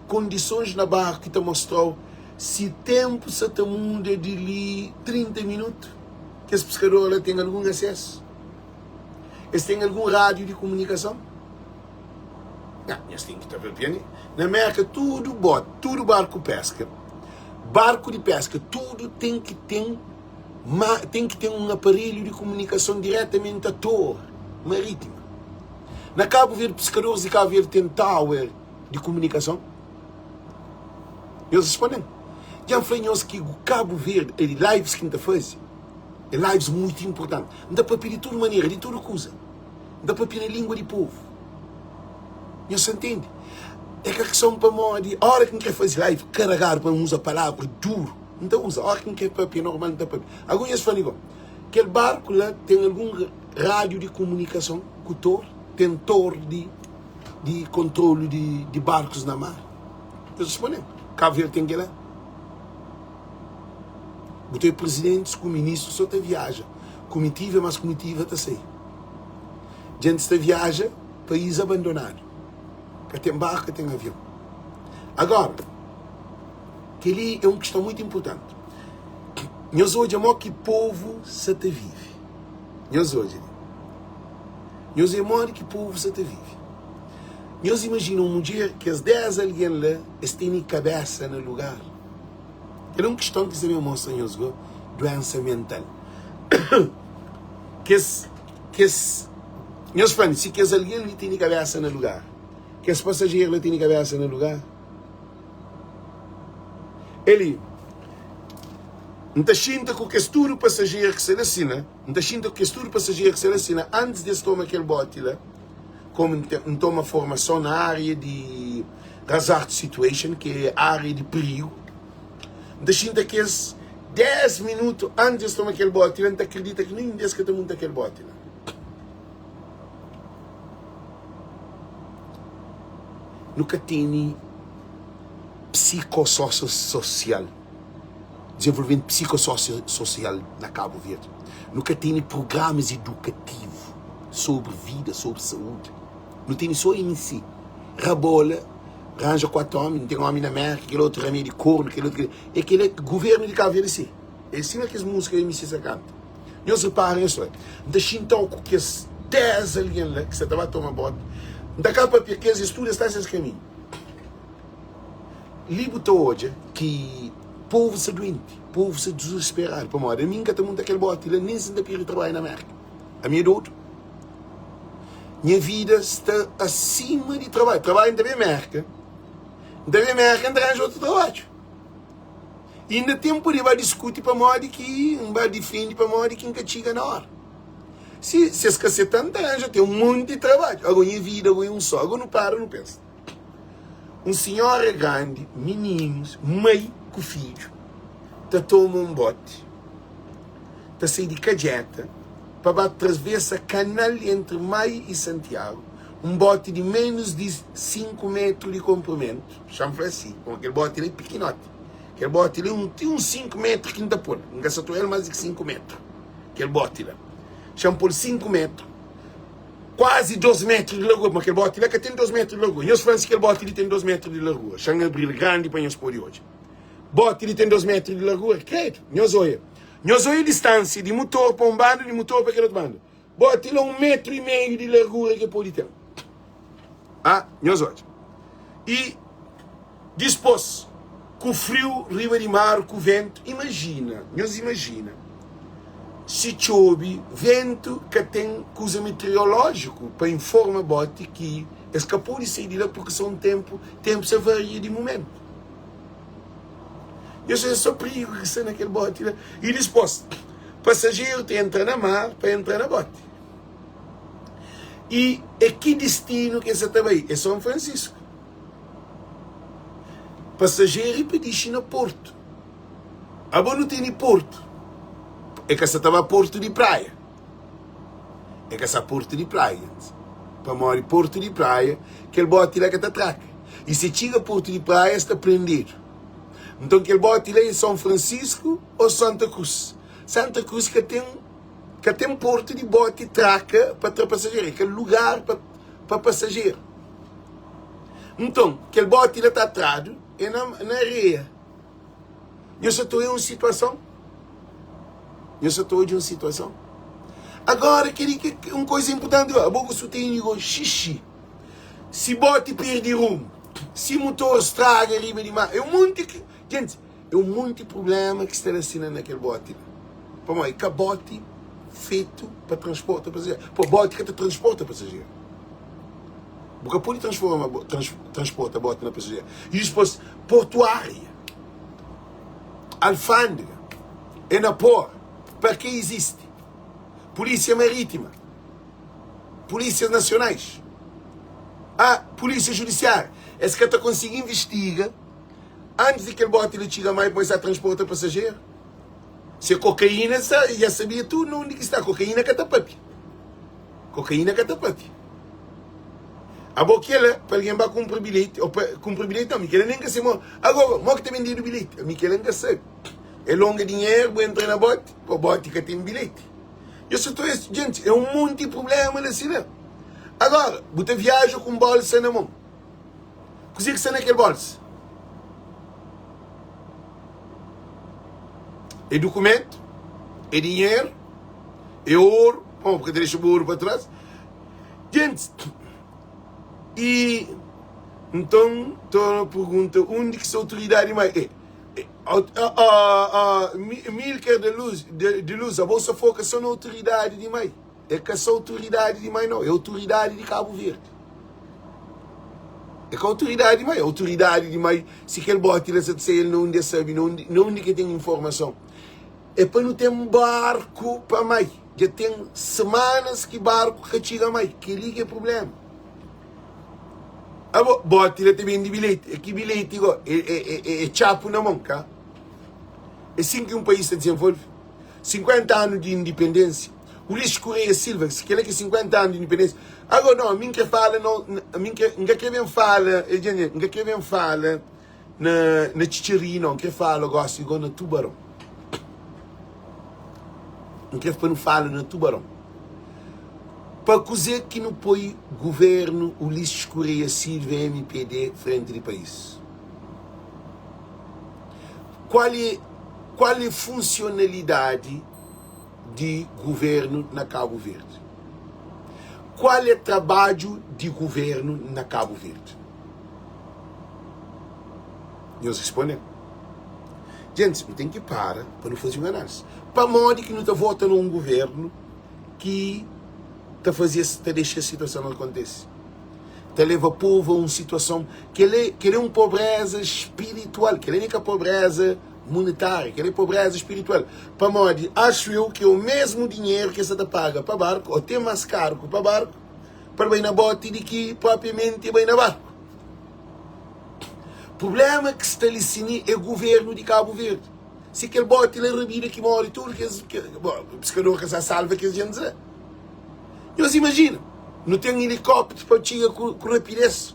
kondisons na barku ki ta mostra-u si tenpu sa ta muda di li 30 minutu? Kes piskador la ten algun asesu? Es ten algun rádiu di kumunikason? Nha, nhos ten ki ta papia ne. Na Merka tudu bot, tudu barku peska, barku di peska, tudu ten ki ten ma ten ki ten un aparelhu di kumunikason diretamenti a tor maritima. Na Kabu Verdi, piskadoris di Kabu Verdi ten tower di kumunikason? Nhos responde-m. Dja N fla nhos ki Kabu Verdi, e lives ki N ta faze, é lives muitu inportanti. N ta papia di tudu manera, di tudu kuza. N ta papia na língua di povu. Nhos ta ntende? É ka kison pamodi óra ki N krê faze live karagadu pa N uza palavra duru, N ta uza. Óra ki N krê papia normal, N ta papia. Ago nhos fla-m igual, kel barku la ten algun rádiu di kumunikason ku tor? Ten tor di di kontrolu di di barkus na mar? Nhos responde-m, Kabu Verdi ten kel-la? Bu ten prizidentis ku ministrus so ta viaja, kumitiva mas kumitiva ta sai. Djentis ta viaja país abandonadu, ka ten barku, ka ten avion. Agora, kel-li é un kiston mutu inpurtanti. Nhos odja mo ki povu sa ta vive. Nhos odja li. Nhos odja modi ki povu sa ta vive. Nhos imajina un mudjer, kes 10 algen la, es tene kabésa na lugar. Kel é un kiston ki sta ben mostra nhos go duensa mental. Kes, kes, nhos fla-m si kes algen li tene kabésa na lugar, kes pasajeru la tene kabésa na lugar? Eli, N ta xinta ku kes tudu pasajeru ki sta la sina, N ta xinta ku kes tudu pasajeru ki sta la sina antis di es toma kel boti la, komu N ten, N toma formason na ária di hazard situation, ki é ária di perigu. N ta xinta kes 10 minutu antis di es toma kel boti la, N ta kridita ki ninhun di es ka ta munta kel boti la. Nu ka tene psikosocio-sosial, dizenvolvimentu psikosocio-sosial na Kabu Verdi. Nu ka tene prugramas idukativu sobri vida, sobri saúdi. Nu tene so MC, rabola, ranja 4 omi, nu ten omi na Merka, kel otu ramedi kornu, kel otu kel. É kel guvernu di Kabu Verdi si. É sima kes musika MC sa kanta. Nhos repara nhos fla, N ta xinta-u ku kes 10 algen la ki sa ta ba toma boti, N ta ka papia kes, es tudu es sta ses kaminhu. Li bu ta odja ki povu sta duenti, povu sta dizusperadu, pamodi ami N ka ta munta kel boti la nen si N ta perde trabadju na Merka. Ami é dodu. Nha vida sta asima di trabadju. Trabadju N ta ben Merka, N ta ben Merka N ta ranja otu trabadju. Inda ten pode ba diskuti pamodi ki N ba difende pamodi ki N ka txiga na ora. Si si es ka seta-m, N ta ranja ten un monti di trabadju. Ago nha vida ago é un só. Ago nu para nu pensa. Un sinhora grandi, mininus, mai ku fidju ta toma un boti, ta sai di Kadjeta pa ba travesa kanal entri Mai i Santiagu, un boti di menus di 5 metru di konprimentu, xa-m fla si, pamodi kel boti la é pikinoti, kel boti la é un ti uns 5 metru ki N ta pô-l, N ka sa ta oja-l más di ki 5 metru, kel boti la, xa-m pô-l 5 metru, kuazi 2 metru di largura, pamodi kel boti la ka ten 2 metru di largura, nhos fla-m si kel boti li ten 2 metru di largura, xa-m abri-l grandi pa nhos pode odja. Boti li ten 2 metru di largura, kredu, nhos oia. Nhos oia distansia di mutor pa un banda, di mutor pa kel otu banda. Boti la un metru i meiu di largura ki pode ten. Ah, nhos odja. I dispos, ku friu riba di mar, ku ventu, imajina, nhos imajina, si txobi, ventu, ka ten kuza meteorolójiku pa informa boti ki es ka pode sai di la purki son tenpu, tenpu sa varia di mumentu. Nhos odja so prigu ki sta na kel boti la. I dispos, pasajeru ta entra na mar pa entra na boti. I é ki distinu ki es sa ta bai? É Son Fransisku. Pasajeru i pa dixi na portu. Abo nu tene portu. E ka sa ta ba portu di praia. E ka sa portu di praia. Pamodi portu di praia, kel boti la ka ta traka. I se txiga portu di praia, es ta prendedu. Nton kel boti la é Son Fransisku ô Santa Krus. Santa Krus ka ten ka ten portu di boti traka pa tra pasajeru. É ka lugar pa pa pasajeru. Nton kel boti la ta tradu é na na areia. Nhos sa ta oja un situason? Nhos sa ta odja un situason? Agora kel-li ki un koza inpurtanti gó, abo ku su tene gó xixi. Si boti perde rumu, si mutor straga riba di mar, é un monti ki, djenti, é un monti prubléma ki sta la sina na kel boti la. Pamodi ka boti fetu pa transporta pasajeru. Po, boti ka ta transporta pasajeru. Bu ka pode transforma, trans, transporta boti na pasajeru. I dispos, portuária, alfândega, é na por, pa ke izisti? Polísia marítima. Polísias nasionais, a Polísia Judisiária, es ka ta konsigi investiga antis di kel boti li txiga mai pa es sa transporta pasajeru. Se kokaína sa, ya sabia tudu na undi ki sta. Kokaína ka ta papia. Kokaína ka ta papia. Abo kela pa algen ba kunpra bilheti, ou pa kunpra bilheti, não, mi kela nem ka se mo. Agora, mo ki ta bendedu bilheti? Mi kela N ka sabe. É longa dinheru, bu entra na boti, pa boti ka ten bilheti. Yo sa ta es, gente, é un monti problema la si la. Agora, bu ta viaja ku un bolsa na mon. Kuzê ki sta na kel bolsa? É dukumentu? É dinheru? É oru? Bom, bu ka ta dexa bu oru pa tras. Gente, e nton torna pergunta undi ki sta autoridadi mai? É, Milker de luz, de, de luz, abo sa foca só na autoridade di mai. É ka só autoridade di mai não, é autoridade di Cabo Verde. É ka autoridade di mai, é autoridade di mai. Se kel bote la sa ta sai el na undi é sabe, na undi, na undi ke ten informason. É pa nu ten barku pa mai. Dja ten semanas ki barku ka txiga mai. Keli ki é problema. Abo, boti la ta bende bilheti. É ki bilheti go? É, é, é, é txapu na mon, ka? É sin ki un país ta dizenvolve? 50 anu di indipendênsia. Ulisses Correia Silva, se kel-la ki é 50 anu di indipendênsia. Ago, no, mi N kre fala, no, mi N kre, N ka kre ben fala, e dja, N ka kre ben fala na, na Txitxarinhu, no, N kre fala gosi go na Tubaron. N kre pa nu fala na Tubaron. Pa kuzê ki nu poi guvernu Ulisses Correia Silva, mpd, frenti di país? Kual é kual é funsionalidadi di guvernu na Kabu Verdi? Kual é trabadju di guvernu na Kabu Verdi? Nhos responde-m. Gentis, nu ten ki para pa nu faze un análise. Pamodi ki nu ta vota na un guvernu ki ta faze es, ta dexa es situason akontese? Ta leva povu a un situason, kel é, kel é un pobreza spiritual, kel é ka pobreza monetária, kel é pobreza spiritual. Pamodi, axu eu ki é o mesmu dinheru ki es sa ta paga pa barku, ô te más karu ki pa barku, pa el bai na boti di ki propriamenti bai na barku. Problema ki sta li sini é governo di Cabo Verde. Si kel boti la rabida ki mori tudo kes, bom, pescador ka sa salva kes gente la. Nhos imagina, nu ten helicóptero pa txiga ku, ku rapidez.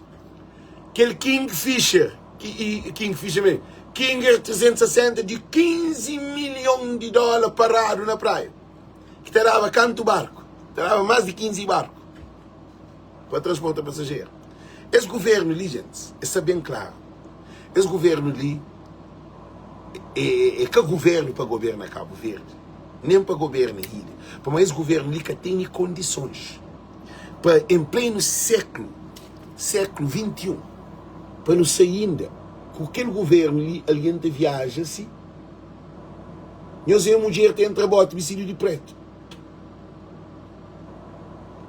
Kel Kingfisher, ki, i, Kingfisher mesmo, Kinger 360 di 15 milhon di dólar paradu na praia. Ki ta daba kantu barku? Ta daba más di 15 barku. pa transporta pasajeru. Es governu li, gentis, es sta ben klaru, es governu li é ka governu pa governa Kabu Verdi, nen pa governa ilha, pamodi es governu li ka tene kondisons pa en plenu séklu, séklu 21, pa nu sai inda ku kel governu li, algen ta viaja si, nhos é mudjer ta entra boti bistidu di pretu.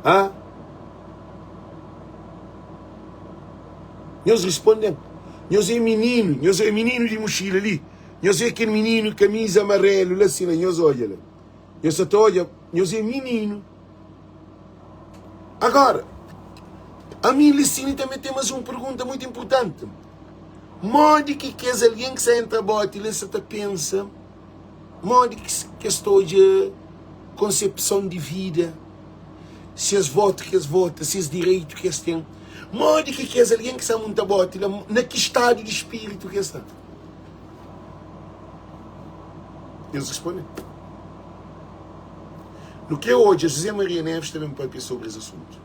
Hã? Nhos responde-m, Nhos é mininu, nhos é mininu di muxila li. Nhos vê kel mininu kamiza amarelu la si la, nhos odja la. Nhos sa ta odja, nhos é mininu. Agora, ami li si li tanbe ten mas un pergunta mutu inpurtanti. Modi ki kes algen ki sa entra boti li sa ta pensa? Modi ki es ta odja konsepson di vida, ses votu ki es vota, ses direitu ki es ten? Modi ki kes algen ki sta munta boti la, na ki stadu di spiritu ki es sta? Nhos responde. Nu kre odja José Maria Neves ta ben papia sobri es asuntu.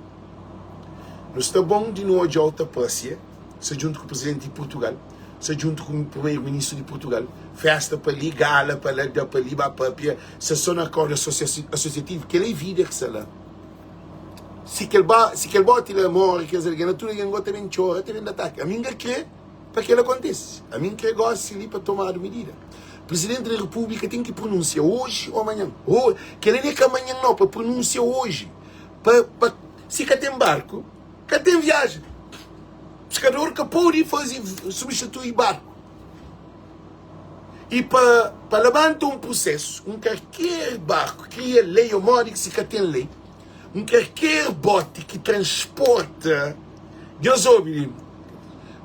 Nu sta bon di nu odja-u ta pasia, sta djuntu ku Presidenti di Purtugal, sta djuntu ku Primeiro-Ministru di Purtugal, festa pa li, gala pa la, da pa li, ba papia, sta so na akordu asosiativu. Kel-la é vida ki sta la. Si kel ba, si kel boti la more, kes algen la, tudu algen go ta ben txora, ta ben da ataki. Ami N ka kre pa kel-la kontise. Ami N kre gosi li pa tomadu midida. Presidenti di Repúblika ten ki prununsia oji ô manhan. Ô, kel-li é ka manhan nau, pa prununsia oji. Pa, pa, si ka ten barku, ka ten viajen. Piskador ka pode faze, substitui barku. I pa, pa labanta un prusesu, un karker barku, kria lei ô modi ki si ka ten lei, un karker boti ki transporta, Nhos obi li,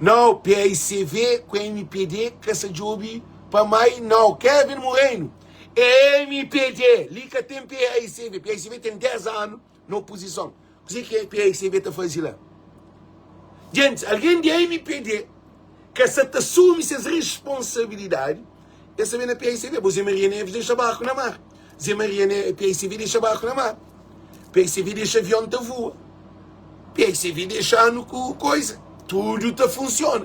Nau, PAICV ku mpd ka sa djobi pa mai nau, Kevin Moreno é mpd, li ka ten PAICV, PAICV ten 10 anu na opozison, kuzê ki PAICV ta faze la? Djentis, algen di mpd ka sa ta asumi ses responsabilidadi, es ta ben na PAICV, bo Zé Maria Neves dexa barku na mar, Zé Maria Neves, PAICV dexa barku na mar, PAICV dexa avion ta voa. PSV dexa-nu ku koisa, tudu ta funsiona.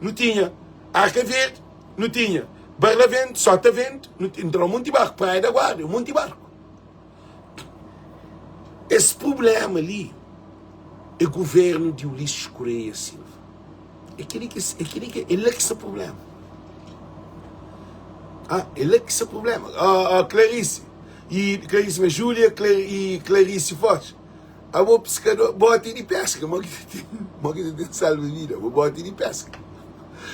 Nu tinha Arka Verdi, nu tinha Barlaventu, Sotaventu, nu entra un monti barku, Praia da Guarda, un monti barku. Es prublema li é guvernu di Ulisses Correia Silva. É kel-li ki, é kel-li ki, é la ki sta prublema. Ah, é la ki sta prublema. Ah, ah, Clarice, e Clarice, mas Júlia e Clarice Fortes. Abo piskador, boti di peska, mo ki ta ten, mo ki ta ten salva vida, bo boti di peska.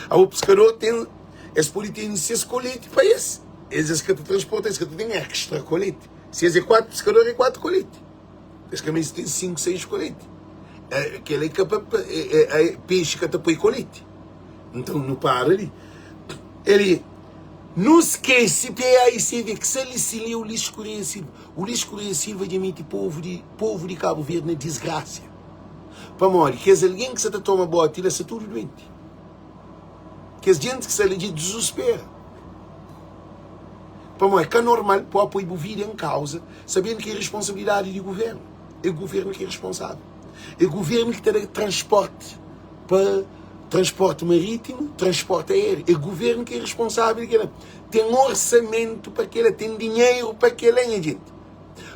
Abo piskador ten, es pode ten ses koleti pa es, es es ka ta transporta, es ka ta ten extra koleti. Si es é 4 piskador, é 4 koleti. Es ka meste ten 5, 6 koleti. É, kel é ka pa, é, é, é, peixe ka ta poi koleti. Nton nu para li. Ele Nu skese PAICV ki sa li si li Ulisses Correia Silva. Ulisses Correia Silva dja mete povu di povu di Cabo Verde na disgrasia. Pamodi kes algen ki sa ta toma boti la sa tudu duenti. Kes jenti ki sa la dja dizuspera. Pamodi é ka normal pa poi bu vida en kauza sabendu ki é responsabilidadi di guvernu. É guvernu ki é responsável. É guvernu ki ta da transporti pa transporti marítimu, transporti aéreo. É guvernu ki é responsável di kela. Ten orçamento pa kela, ten dinheiro pa kela, nha gente.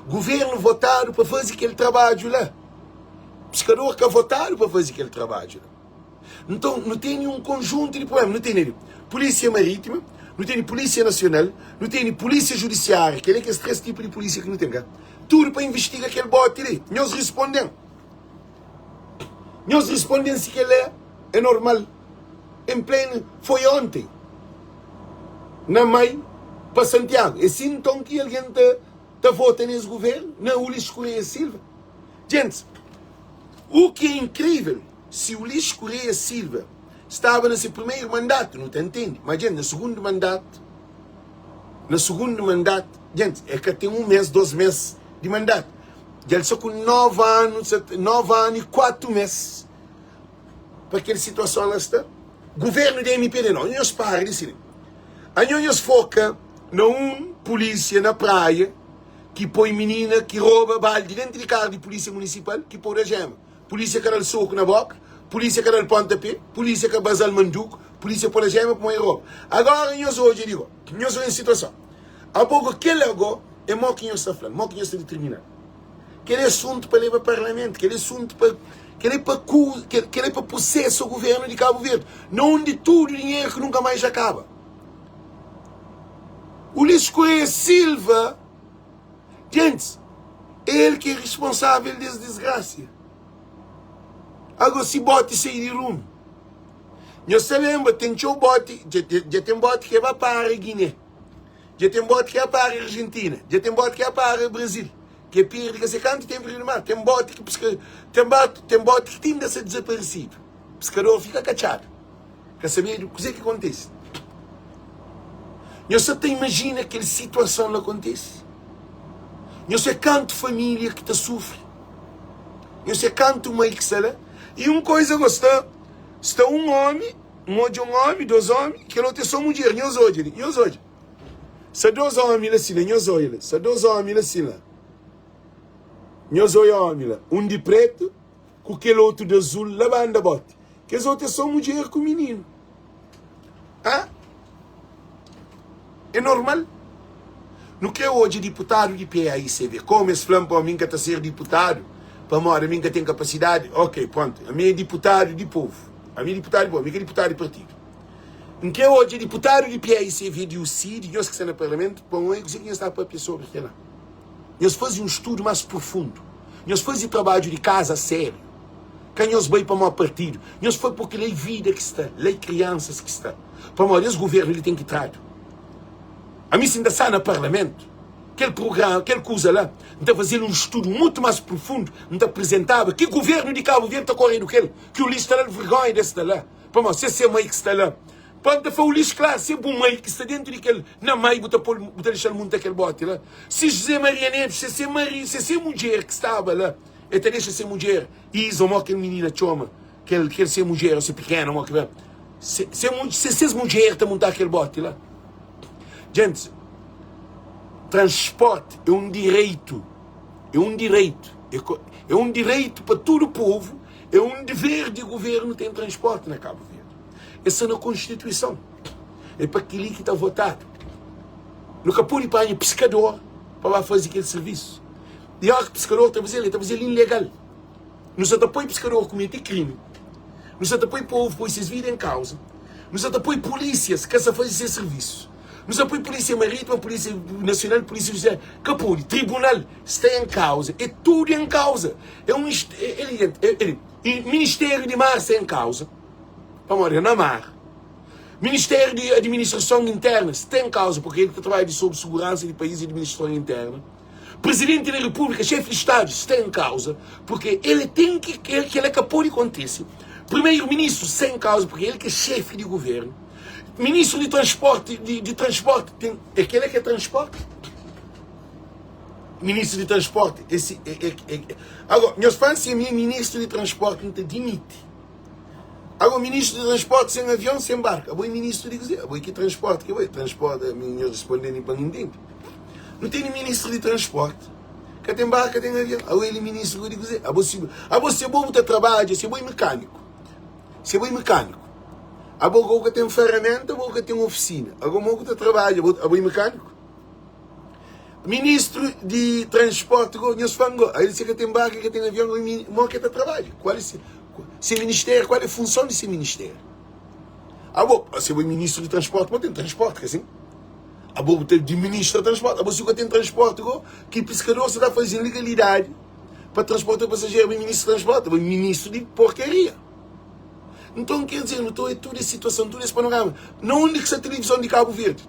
Guvernu votadu pa faze kel trabadju la. Piskador ka votadu pa faze kel trabadju la. Nton, nu tene un konjuntu di problema. Nu tene Polísia Marítima, nu tene Polísia Nasional, nu tene Polísia Judisiária. Kel-li é kes 3 tipu di polísia ki nu ten, ka? Tudu pa investiga kel boti li. Nhos responde-m. Nhos responde-m si kel-la é normal. Em pleno, foi ontem, na Mai pa Santiago. É si nton ki algen ta ta vota nes governo? Na Ulisses Correia Silva? Gentes, o ki é incrível, si Ulisses Correia Silva staba na se primeiro mandato, nu ta entende, ma gente, na segundo mandato, na segundo mandato, gente, é ka tem um mês, dois mês di mandato. Dja el sta ku 9 anu, 9 anu e 4 mês pa kel situason la sta. Governo di MPD não, nhos para di si. Anho nhos foca na um polícia na praia ki poi menina ki rouba baldi dentro di carro di polícia municipal ki poi na gema. Polícia ka dal soco na boca, polícia ka dal ponta pé, polícia ka basal manduco, polícia poi na gema pamodi rouba. Agora nhos odja di go, nhos odja situason. Abo go kel ago é mo ki nhos ta fla, mo ki nhos ta determina. Kel é asuntu pa leba parlamentu, kel é asuntu pa kel é pa ku kel é pa prosesa governu di Kabu Verdi, na undi tudu dinheru ki nunka mais akaba. Ulisses Correia Silva, gentis, é el ki é responsável des desgrasia. Ago si boti sai di rumu. Nhos ta lenbra, ten txeu boti, dja ten boti ki ba para Guiné, dja ten boti ki ba para Argentina, dja ten boti ki ba para Brasil, ki pirdi ka se kantu tenpu di mar, ten boti ki piska, ten boti, ten boti ki ti inda sta dizaparesidu, piskador fika katxadu, ka sabedu kuze ki kontise. Nhos sa ta imajina kel situason la kontise? Nhos é kantu família ki ta sufri? Nhos é kantu mai ki sta la? I un koiza go, sta sta un omi, N odja un omi, dos omi, kel otu é so mudjer. Nhos odja li, nhos odja. Sta dos omi la si la, nhos oia la. Sta dos omi la si la. Nhos oia omi la. Un di pretu ku kel otu di azul la banda boti. Kes otu é so mudjer ku mininu. Ah? É normal? Nu kre odja diputadu di PAICV. Komu es fla-m pa mi N ka ta ser diputadu pamodi ami N ka ten kapasidadi. Ok, prontu. Ami é diputadu di povu. Ami é diputadu di povu, ami ka diputadu di partidu. N kre odja diputadu di PAICV di UCID, nhos ki sta na parlamentu, pa N oia kuzê ki nhos ta papia sobri kel-la. Nhos faze un studu más profundu. Nhos faze trabadju di kaza a sériu. Ka nhos bai pamodi partidu. Nhos foi purki la é vida ki sta, la é kriansas ki sta. Pamodi es guvernu li ten ki tradu. Ami si N ta sta na parlamentu, kel prugrama, kel kuza la, N ta faze-l un studu mutu más prufundu, N ta prizentaba ki guvernu di Kabu Verdi ta koredu kel, ki Ulis ta da-l vergonha di es sta la. Pamodi si es se mai ki sta la, pa N ta fla Ulis klar, si é bu mai ki sta dentu di kel na mai bu ta pô-l, bu ta dexa-l munta kel boti la. Si Juzé Maria Neves, si é se maridu, si é se mudjer ki staba la, el ta dexa se mudjer Isa, ô kel minina txoma, kel kel se mudjer, ô se pikena, mo ki ben. Se, se, se ses mudjer ta muntá kel boti la. Gente, transporte é um direito, é um direito, é, é um direito pa tudo povo, é um dever de governo tem transporte na Cabo Verde. Essa na Constituição. É pa kili ki ta votado. Nu ka pode panha pescador pa ba faze kel serviço. E ora ki pescador ta fazel, el ta fazel ilegal. Nu sa ta poi piskador kumete krimi, nu sa ta poi povu poi ses vida en kauza, nu sa ta poi pulísias ka sa faze ses sirvisu, nu sa poi pulísia marítima, pulísia nasional, pulísia judisiária, ka pode, tribunal sta en kauza, é tudu en kauza, é un Ministériu di Mar sta en kauza, pamodi é na mar. Ministériu di Administrason Interna sta en kauza, purki el ta trabadja di sobri suguransa di país i administrason interna. Presidente da República, chefe de Estado, sta em causa porque ele tem que ele que ele ka pode kontise. Primeiro ministro sta em causa porque ele que é chefe de governo. Ministro de transporte de, de transporte tem é que ele que é transporte. Ministro de transporte esse é, é, é, agora meus fãs se é ministro de transporte não te demite. Agora ministro de transporte sem avião sem barco. Abo é ministro de kuze? Abo é ki transporte ki abo é? Transporte a mi nhos responde ni pa N intende. Nu tene ministro de transporte ka ten barco ka ten avião. Abo ele ministro de kuze? Abo si abo se bo bu ta trabadja se bo é mecânico. Se bo é mecânico. Abo go ka ten ferramenta abo ka ten oficina. Abo mo ku ta trabadja abo abo é mecânico? Ministro di transporte go nhos fla-m go, el se ka ten barco ka ten avião mo ke ta trabadja? Kual é se se ministério, kual é função di se ministério? Abo se bo é ministro di transporte bo ten transporte ka sin? Abo bu ta administra transporte, abo si ka ten transporte go ki piskador sa ta faze ilegalidade pa transporta passageiro, bo é ministro di transporte, bo é ministro di porcaria. Nton ker dizer, nu ta oia tudu es situason, tudu es panorama. Na undi ki sta tilivizon di Kabu Verdi?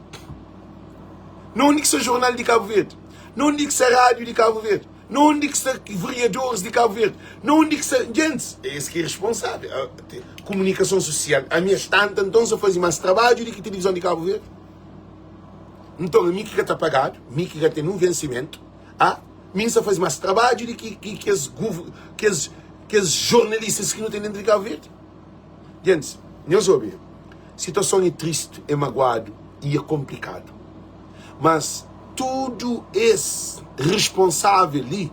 Na undi ki sta jornal di Kabu Verdi? Na undi ki sta rádiu di Kabu Verdi? Na undi ki sta veriadoris di Kabu Verdi? Na undi ki sta gentis? É es ki é responsável. Komunikason sosial. Ami es tanta, nton sa faze más trabadju di ki tilivizon di Kabu Verdi? Nton, ami ki ka ta pagadu, mi ki ka ten un vensimentu, a mi N sa faze más trabadju di ki kes kes kes jornalistas ki nu ten dentru di Kabu Verdi? Gentis, nhos obi, situason é tristi, é maguadu i é konplikadu. Mas tudu es responsável li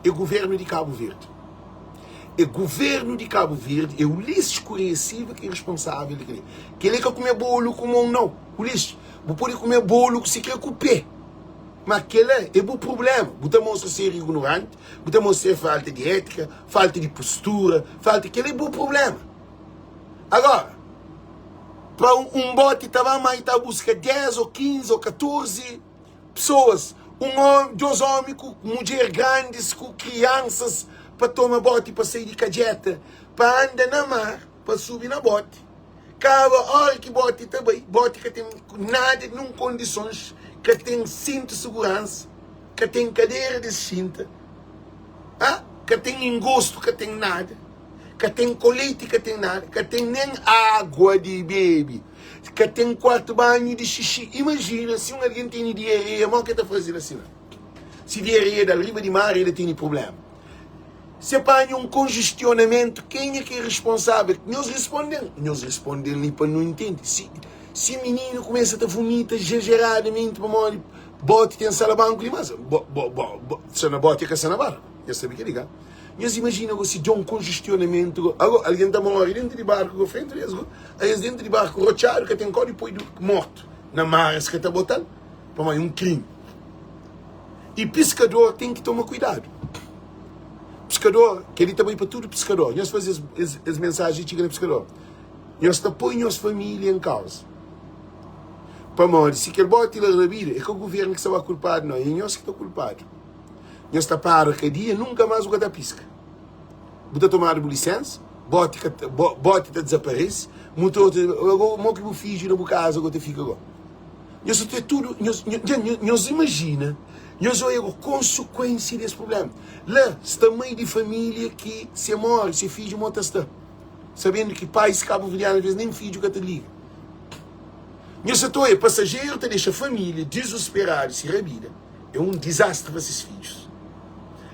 é guvernu di Kabu Verdi. É guvernu di Kabu Verdi, é Ulisses Correia Silva ki é responsável di kel-li. Kel-li ka kume bolu ku mon, nau. Ulisses, bu pode kume bolu ku si kre ku pé. Ma kela é bu prubléma. Bu ta mostra ser ignoranti, bu ta mostra ser falta di étika, falta di postura, falta. Kela é bu prubléma. Agora, pa un boti ta ba ma i ta buska 10 ô 15 ô 14 pesoas, un omi, dos omi ku mudjer grandis ku kriansas pa toma boti pa sai di Kadjeta, pa anda na mar, pa subi na boti. Kaba ora ki boti ta bai, boti ka ten nada, nun kondisons, ka ten sintu siguransa, ka ten kadera di xinta, ah, ka ten ingostu, ka ten nada, ka ten koleti, ka ten nada, ka ten nen agua di bebe, ka ten kuartu banhu di xixi. Imajina si un algen tene diareia, mo ke ta faze la sina? Si diareia dal riba di mar, el tene problema. Se panha un konjestionamentu, kenha ki é responsável? Nhos responde-m. Nhos responde-m li pa nu intende. Si, si mininu kumesa ta vumita exajeradamenti pamodi boti ten salabanku dimás, bo, bo, bo, bo, sta na boti é ka sta na barku. Nhos sabe kel-li, ka? Nhos imajina go si da un konjestionamentu go, ago algen ta móre dentu di barku go, frenti di es go, es dentu di barku rotxadu, ka ten kau di poi du mortu na mar, es ka ta bota-l pamodi é un krimi. I piskador ten ki toma kuidadu. Piskador, kel-li ta bai pa tudu piskador. Nhos faze es, es mensaji txiga na piskador. Nhos ta poi nhos família en kauza. Pamodi si kel boti la rabida, é ka guvernu ki sta ba kulpadu, nau, é nhos ki ta kulpadu. Nhos ta para kadia, nunka más bu ka ta piska. Bu ta tomadu bu lisensa, boti ka ta, boti ta dizaparese, mutor ta, ago mo ki bu fidju na bu kaza go ta fika go? Nhos ta ter tudu, nhos, nhos imajina, nhos oia go konsekuensia di es prublema. La sta mai di familia ki si e more, se fidju mo ta sta, sabendu ki pais kabuverdianu alves nen fidju ka ta liga. Nhos sa ta oia pasajeru ta dexa familia dizusperadu si rabida, é un dizastri pa ses fidjus.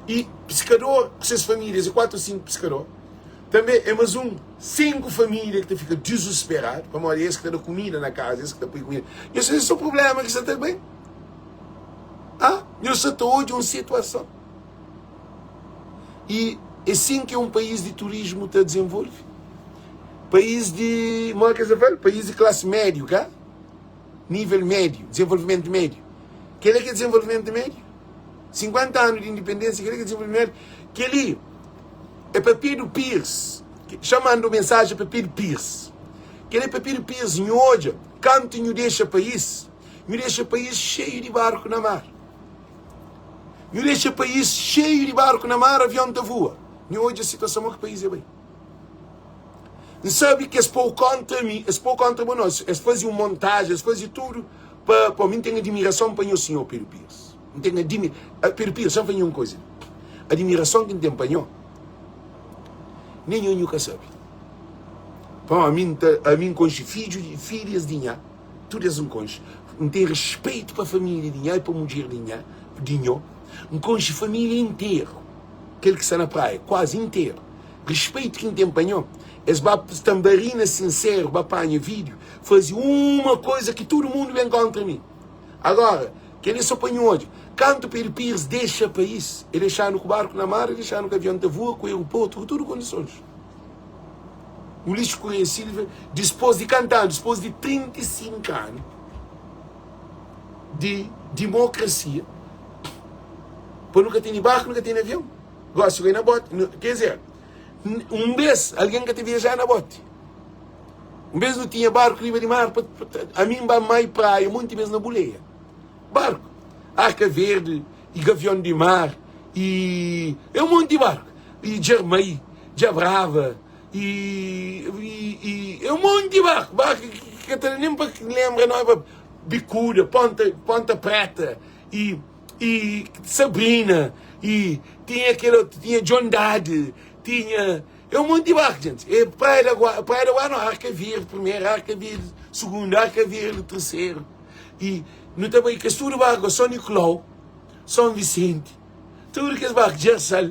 I piskador ku ses familias, é 4 o 5 piskador. Tanbê é más un 5 família ki ta fika dizusperadu, pamodi é es ki ta da kumida na kaza, é es ki ta poi kumida. Nhos sabe so prubléma ki sta ta ben? Ah, nhos sta ta odja un situason. I é sin ki un país di turismu ta dizenvolve. País di, modi ki es ta fla? País di klasi médiu, ka? Nível médiu, dizenvolvimentu médiu. Kel-la ki é dizenvolvimentu médiu? 50 anu di indipendênsia, kel-li ki é dizenvolvimentu. Kel-li é pa Pedro Pires, xa manda un mensajen pa Pedro Pires. Kel-li é pa Pedro Pires, nhu odja, kantu nhu dexa país, nhu dexa país xeiu di barku na mar. Nhu dexa país xeiu di barku na mar, avion ta voa. Nhu odja situason mo ki país é bai. N sabe ki es pô-u kóntra mi, es pô-u kóntra bo, no, es faze un montajen, es faze tudu pa pô. Mi N ten adimirason pa nhu, sinhor Pedro Pires. N ten adimi, Pedro Pires, xa N fla nhu un koza. Adimirason ki N ten pa nho, nen nho nhu ka sabe. Pamodi ami N ta, ami N konxe fidju di, filhas di nha, tudu es N konxe. N ten respetu pa família di nha i pa mudjer di nha, di nho. N konxe família interu, kel ki sta na praia, kuazi interu. Respeito ki N ten pa nho. Es ba tanbarina sinseru, ba panha vídiu, faze uma koza ki tudu mundu ben kontra mi. Agora, kel-li é sô pa nhu odja. Kantu Pedro Pires dexa país, el dexa-nu ku barku na mar, el dexa-nu ku avion ta vua, ku aeroportu, ku tudu kondisons. Ulisses Correia Silva, dispôs di kantu anu? Dispôs di 35 anu di dimokrasia, pa nu ka tene barku, nu ka tene avion. Gósi bai na boti, quer dizer, un bês algen ka ta viajá na boti. Un bês nu tinha barku riba di mar, pa, pa, ami N ba mai praia monti bês na buleia. Barku, Arka Verdi e Gavion di Mar e é un monti barku. E Djarmai, Djabrava e, e, e é un monti barku, barku ki ka ta da nen pa lenbra nomi, Bikuda, Ponta, Ponta Preta e e Sabrina e tinha kel otu, tinha John Dade, tinha é um monte de barco, gente. É Praia da Guarda, Praia da Guarda não, Arca Verde primeiro, Arca Verde segundo, Arca Verde terceiro. E nu ta bai kes tudo barco, São Nicolau, São Vicente, tudo kes barco, Djersal,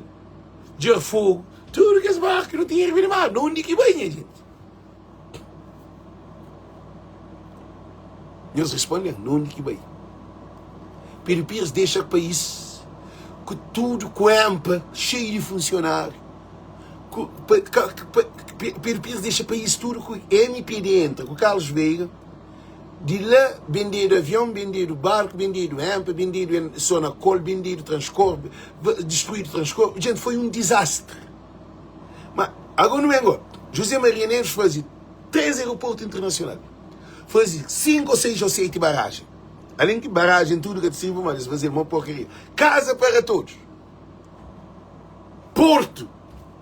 Djerfogo, tudo kes barco nu tinha riba di mar, de onde que bai, nha gente? Nhos responde-m, na undi ki bai? Pedro Pires dexa país ku tudu ku EMPA xeiu di funsionáriu. Ku, pa, ka, pa, Pedro Pires dexa país tudu ku MPD entra ku Carlos Veiga. Di la bendedu avion, bendedu barku, bendedu EMPA, bendedu Sonacol, bendedu Transcor, destruídu Transcor. Gente, foi un dizastri. Ma agora nu ben go. José Maria Neves faze 3 aeroportu internacional. Faze 5 ou 6 ou 7 barragens. Além ki barragen tudo ka ta sirvi mas es faze uma porcaria. Casa para todos. Porto.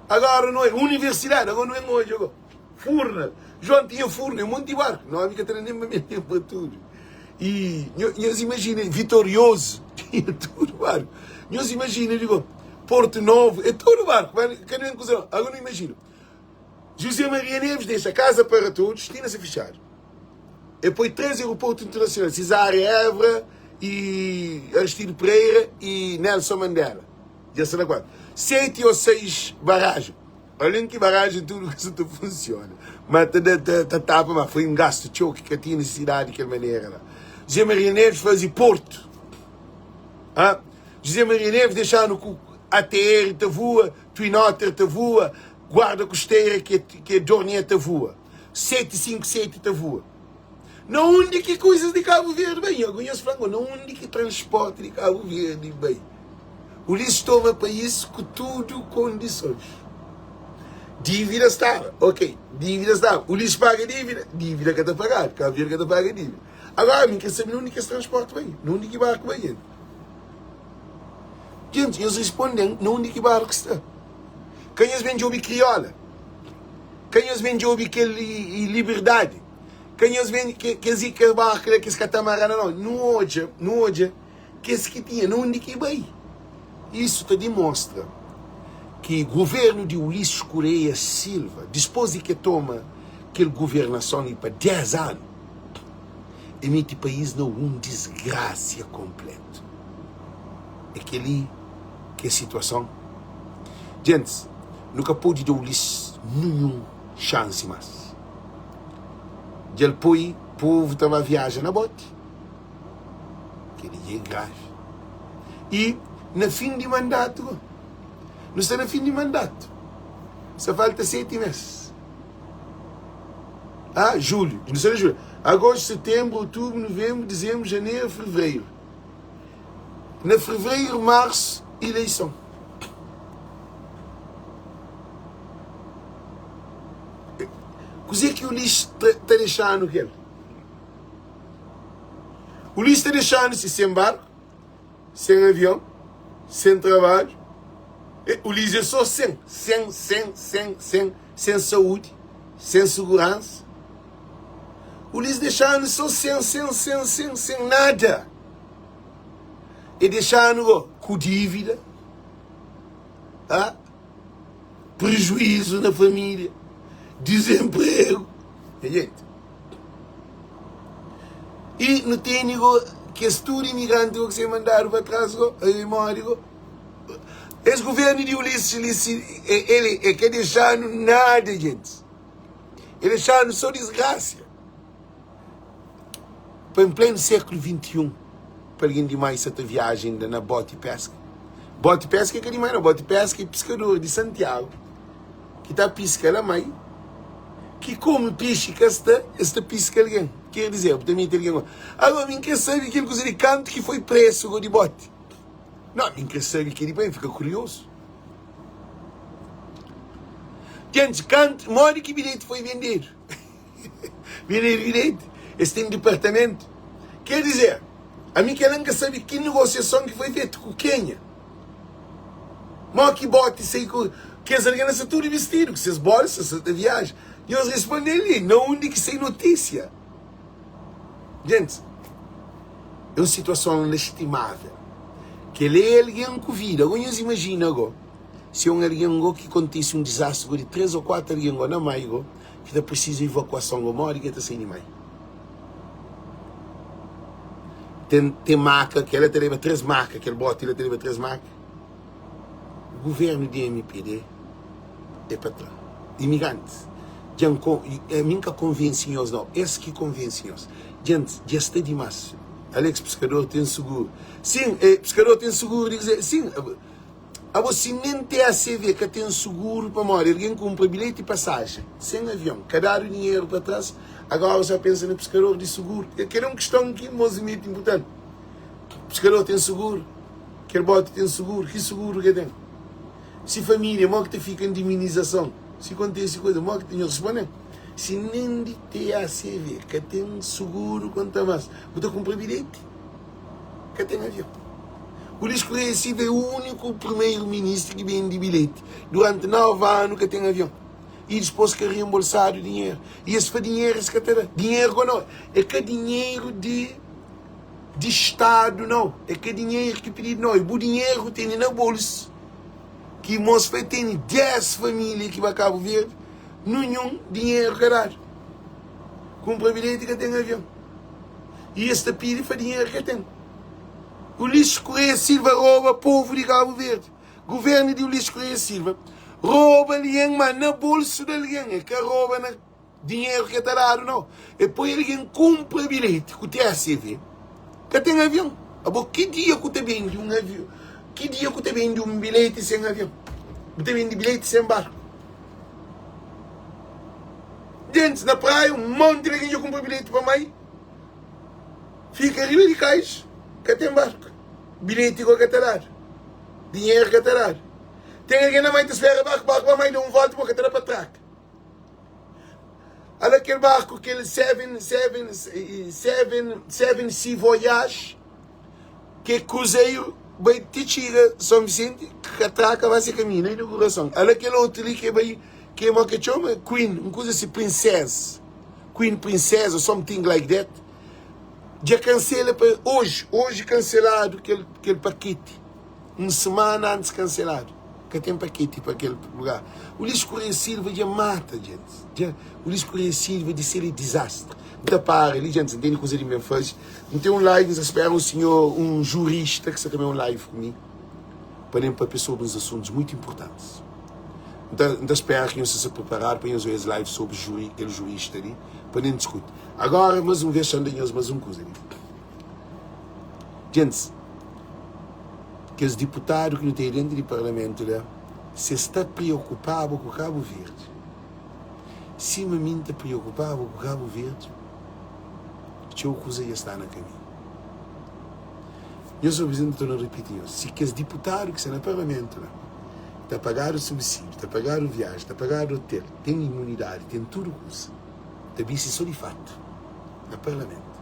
Agora não é universidade, agora não é hoje agora. Furna. João tinha furnu, é monti barku. Nomi ka ta da nen pa mi lenbra tudu. I nhos imajina, Vitoriozu tinha tudu barku. Nhos imajina, digo, Porto Novu, é tudu barku. Ka nen kuza nau. Agora nu imajina, José Maria Neves dexa Casa para Todos, tinha se fixadu. E poi 3 aeroportu internacional, Cesária Évora, e Aristides Pereira e Nelson Mandela. Dja sta na 4. 7 ou 6 barragens. Alén ki barajen tudu ka sa ta funsiona, ma ta da ta ta tapa, ma foi un gastu txeu ki ka tinha nisisidadi di kel manera la. José Maria Neves faze Portu, ah, José Maria Neves dexa-nu ku ATR ta voa, Twin Otter ta voa, Guarda Costeira ki é ki é Dornier ta voa, 757 ta voa. Na undi ki kuizas di Kabu Verdi bai? Nho nhos fla-m na undi ki transporti di Kabu Verdi bai? Ulisses toma país ku tudu kondisons. Dívida staba, ok, dívida staba. Ulisses paga dívida? Dívida ka ta pagadu, Kabu Verdi ka ta paga dívida. Agora, mi ka sabe na undi ki es transporti bai, na undi ki barku bai, jenti. Jenti, nhos responde-m na undi ki barku sta. Ka nhos ben djobe kriola, ka nhos ben djobe kel liberdadi. Ka nhos ben kes i kes barku la kes katamarana nau. Nu odja, nu odja kes ki tinha na undi ki bai. Isu ta dimostra ki guvernu di Ulisses Correia Silva, dispos di ke toma kel guvernason li pa 10 anu, e miti país na un disgrasia konpletu. É keli ki é situason. Gentis, nu ka podi da Ulisses ninhun xansi mas. Dja el poi povu ta ba viaja na boti. Kel-li dja é gravi. I na fin di mandatu go. Nu sta na fin di mandatu. Sta falta seti mês. Ah, julhu. Nu sta na julhu. Agostu, setenbru, otubru, nuvenbru, dizenbru, janeru, fevereiru. Na fevereiru, marsu, ileison. Kuzê ki Ulisses ta dexa-nu kel? Ulisses ta dexa-nu si sen barku, sen avion, sen trabadju. Ulisses é sô sen, sen, sen, sen, sen, sen saúdi, sen suguransa. Ulisses dexa-nu sô sen, sen, sen, sen, sen nada. E dexa-nu go ku dívida. Ah? Prejuízo na família, desemprego. Nha gente. E nu tene go kes tudo imigrante go que ser mandado para trás go, aí mori go. Esse governo de Ulisses, Ulisses ele é que deixando nada, gente. Ele deixando só desgraça. Pa em pleno século 21, pa alguém demais sa ta viaja ainda na bote pesca. Bote pesca é ka dimais não, bote pesca é pescador de Santiago ki ta pisca la mai, ki come peixe ka sta, es ta pisca alguém. Quer dizer, bu ta mete alguém go. Agora mi n'kre sabe kel kuza di kantu ki foi preço go di bote. Não, mi n'kre sabe keli pa mi fika curioso. Gente, kantu, modi ki bilhete foi vendedu? Bira evidenti, es ten dipartamentu. Ker dizer, ami kel-la N ka sabe ki negosiason ki foi fetu, ku kenha. Mo ki boti sai ku kes algen la sta tudu bistidu, ku ses bolsa, sa ta viaja. Nhos responde-m li, na undi ki sai notisia? Gentis, é un situason lastimável. Kel-la é algen ku vida. Ago nhos imajina ago, si é un algen go ki kontise un dizastri go di 3 ô 4 algen go na mai go, ki ta prisiza ivakuason go modi ki el ta sai di mai? Ten ten maka kel la ta leba 3 maka kel boti la ta leba 3 maka guvernu di MPD é pa tra imigrantis dja N kon ami N ka konvensi nhos nau es ki konvensi nhos djentis dja sta dimas Alex piskador ten suguru sin eh piskador ten suguru di kuzê sin Abo si nen TACV ka ten suguru pamodi algen kunpra bilheti pasajen sen avion ka dadu dinheru pa tras agora sa pensa na piskador di suguru kel é un kiston ki mos miti inpurtanti piskador ten suguru kel boti ten suguru ki suguru ke ten si familia mo ki ta fika indemnizason si kontisi kuza mo ki ta nhos responden si nen di TACV ka ten suguru konta mas bu ta kunpra bilheti. Ka ten avion. Ulisses Correia Silva é úniku primeiro-ministru ki bende bilheti. Duranti 9 anu ka ten avion. I dispôs ka rienbolsadu dinheru. I es fla dinheru es ka ta da. Dinheru go nau. É ka dinheru di di stadu nau. É ka dinheru ki pididu nau. É bu dinheru ku tene na bolsu. Ki mos fla tene 10 família ki ba Kabu Verdi, ninhun dinheru ka dadu. Kunpra bilheti ka ten avion. I es ta pidi fla dinheru ka ten. Ulisses Correia Silva roba povu di Kabu Verdi. Guvernu di Ulisses Correia Silva roba algen ma na bolsu di algen. E ka roba na dinheru ki e ta dadu nau. E poi algen kunpra bilheti ku TACV. Ka ten avion. Abo ki dia ku ta bendi un avion? Ki dia ku ta bendi un bilheti sen avion? Bu ta bendi bilheti sen barku? Gentis na praia, un monti di algen dja kunpra bilheti pa mai fika riba di kais, ka ten barku. Bilheti go ka ta dadu. Dinheru ka ta dadu. Ten algen na mai ta spera barku, barku ba mai da un volta, bo ka ta da pa traka. Ala kel barku, kel 7, 7, 7, 7 Sea Voyage, ke kruzeru bai ti txiga São Vicente, ka traka ba se kaminhu na inaugurason. Ala kel otu li ke bai, ke mo ke txoma? Queen, un kuza si, Princess, Queen Princess or something like that. Dja kansela pa oji, oji kanseladu kel kel paketi. Un semana antis kanseladu. Ka ten paketi pa kel lugar. Ulisses Correia Silva dja mata djentis. Dja Ulisses Correia Silva di sel é dizastri. N ta para li djentis, N tene kuza di N ben faze. N ten un live, N sa spera un sinhor, un jurista ki sa ta ben un live ku mi pa ben papia sobri uns asuntus muitu inpurtantis. N ta N ta spera ki nhos sta preparadu pa nhos obi es live sobri juri kel jurista li pa nen diskuti. Agora, mas un vez, xa N da nhos mas un kuza li. Djentis, kes diputadu ki nu ten dentu di parlamentu la, si es ta priokupaba ku Kabu Verdi, sima mi N ta priokupaba ku Kabu Verdi, txeu kuza dja sta na kaminhu. Nhos obi, N ta torna ripiti nhos, si kes diputadu ki sta na parlamentu la, ta pagadu subsídiu, ta pagadu viaji, ta pagadu otel, ten imunidadi, ten tudu kuza, ta bisti so di fatu na parlamentu.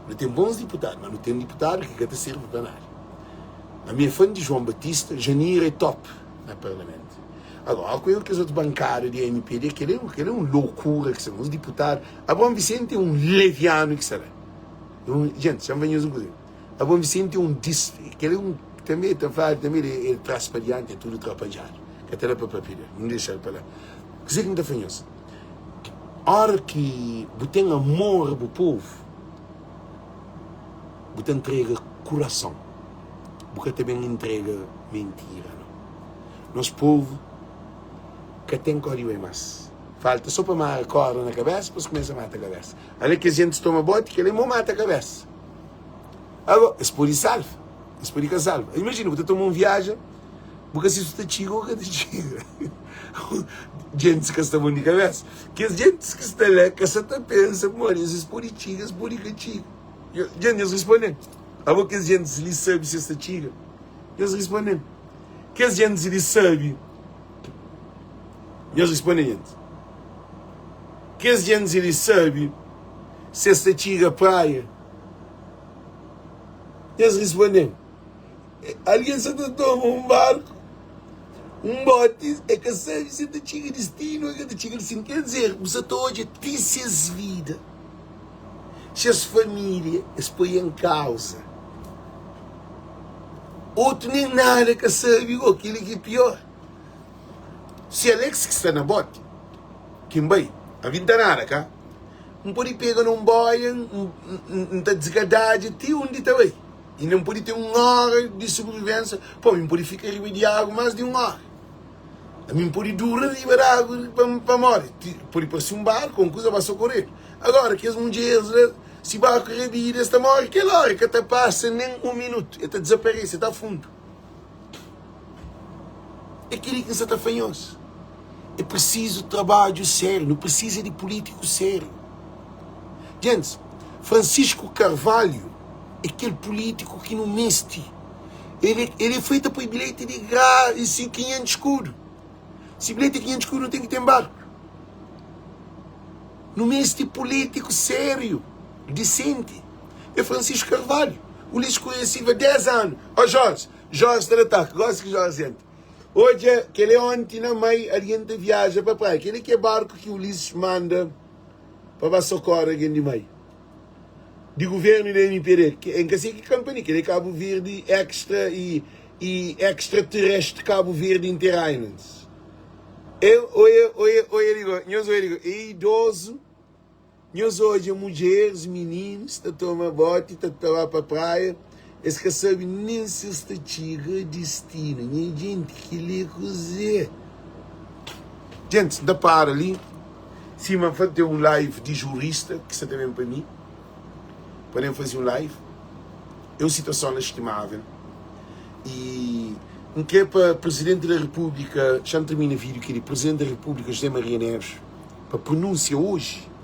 Nu ten bons diputadu, ma nu ten diputadu ki ka ta sirbi pa nada. Ami é fã di João Batista, Janira é top na parlamentu. Agora, ku kes otus bankada di MPD, kel é, kel é un loucura ki sta uns diputadu. Abraão Vicente é un leviano ki sta la. Un, gente, xa-m fla nhos un kuza. Abraão Vicente é un dis, kel é un, tanbe ta fladu tanbe el é tras pa dianti, é tudu trapadjadu. Ka ta da pa papia del, nu dexa-l pa la. Kuzê ki N ta fla nhos? Ora ki bu ten amor a bu povu, bu ta ntrega kurason, bu ka ta ben ntrega mentira no. Nos povu ka ten kódigu bai más. Falta so pa mara korda na kabesa pa es kumesa mata kabesa. Ale kes jentis toma boti, kel-li é mo mata kabesa. Ago, es pode salva, es pode ka salva. Imajina, bu ta toma un viaja, Bu ka sibi si ta txiga ô ka ta txiga. Djentis ka sta bon di kabésa. Kes djentis ki sta la ka sa ta pensa pamodi es pode txiga, es pode ka txiga. Djentis, nhos responde-m. Abo kes djentis li sabe si es ta txiga? Nhos responde-m. Kes djentis li sabe? Nhos responde, djentis. Kes djentis li sabe si es ta txiga praia? Nhos responde-m. Algen sa ta toma un barku, un boti, e ka sabe si ta txiga distinu o ka ta txiga distinu. Ker dizer, bu sa ta odja ti ses vida, ses familia, es poi en kauza. Otu nen nada ka sabe go, kili ki pior. Si Alex ki sta na boti, ki N bai, ami N ta nada ka? N pode pega na un boia, N ta disgadadja ti undi ta bai. I N pode ten un óra di sobrivivénsia. Pô, mi N pode fika riba di agu más di un óra. Ami N pode dura riba di agu pa pa móre. Pode parse un barku, un kuza ba sokoredu. Agora, kes mudjeris la, si barku rabida, es ta móre kel óra. Ka ta pasa nen un minutu, e ta dizaparese, e ta fundu. É kel-li ki N sa ta fla nhos. É prisizu trabadju sériu. Nu prisiza di pulítiku sériu. Gentis, Francisco Carvalho é kel pulítiku ki nu meste. El é foi ta poi bilheti di gra e si 500 skudu. Si bilheti é 500 skudu, nu ten ki ten barku. Nu meste pulítiku sériu, disenti. É Francisco Carvalho. Ulisses Correia Silva, 10 anu. Ó Jorge, Jorge sta na ataki. Gosi ki Jorge entra. Odja, kel-li onti na mai algen ta viaja pa praia. Kel-li ki é barku ki Ulisses manda pa ba sokore algen di mai. Di guvernu di MPD. N ka sei ki kampani, kel-li é Cabo Verde Extra e e Extraterrestre Cabo Verde Inter Islands. E oia, oia, oia li go, nhos oia li go, é idozu. Nhos odja mudjeris, mininus ta toma boti ta ta ba pa praia, es ka sabe nen si es ta txiga distinu. Nha jenti, kel-li é kuzê? Gentis, N ta para li, sima N fla, ten un live di jurista ki sta ta ben pa mi, pa ben faze un live. É un situason lastimável i N krê pa Prizidenti da Repúblika, xa-m tirmina vídiu kel-li, Prizidenti da Repúblika, José Maria Neves, pa pronúnsia oji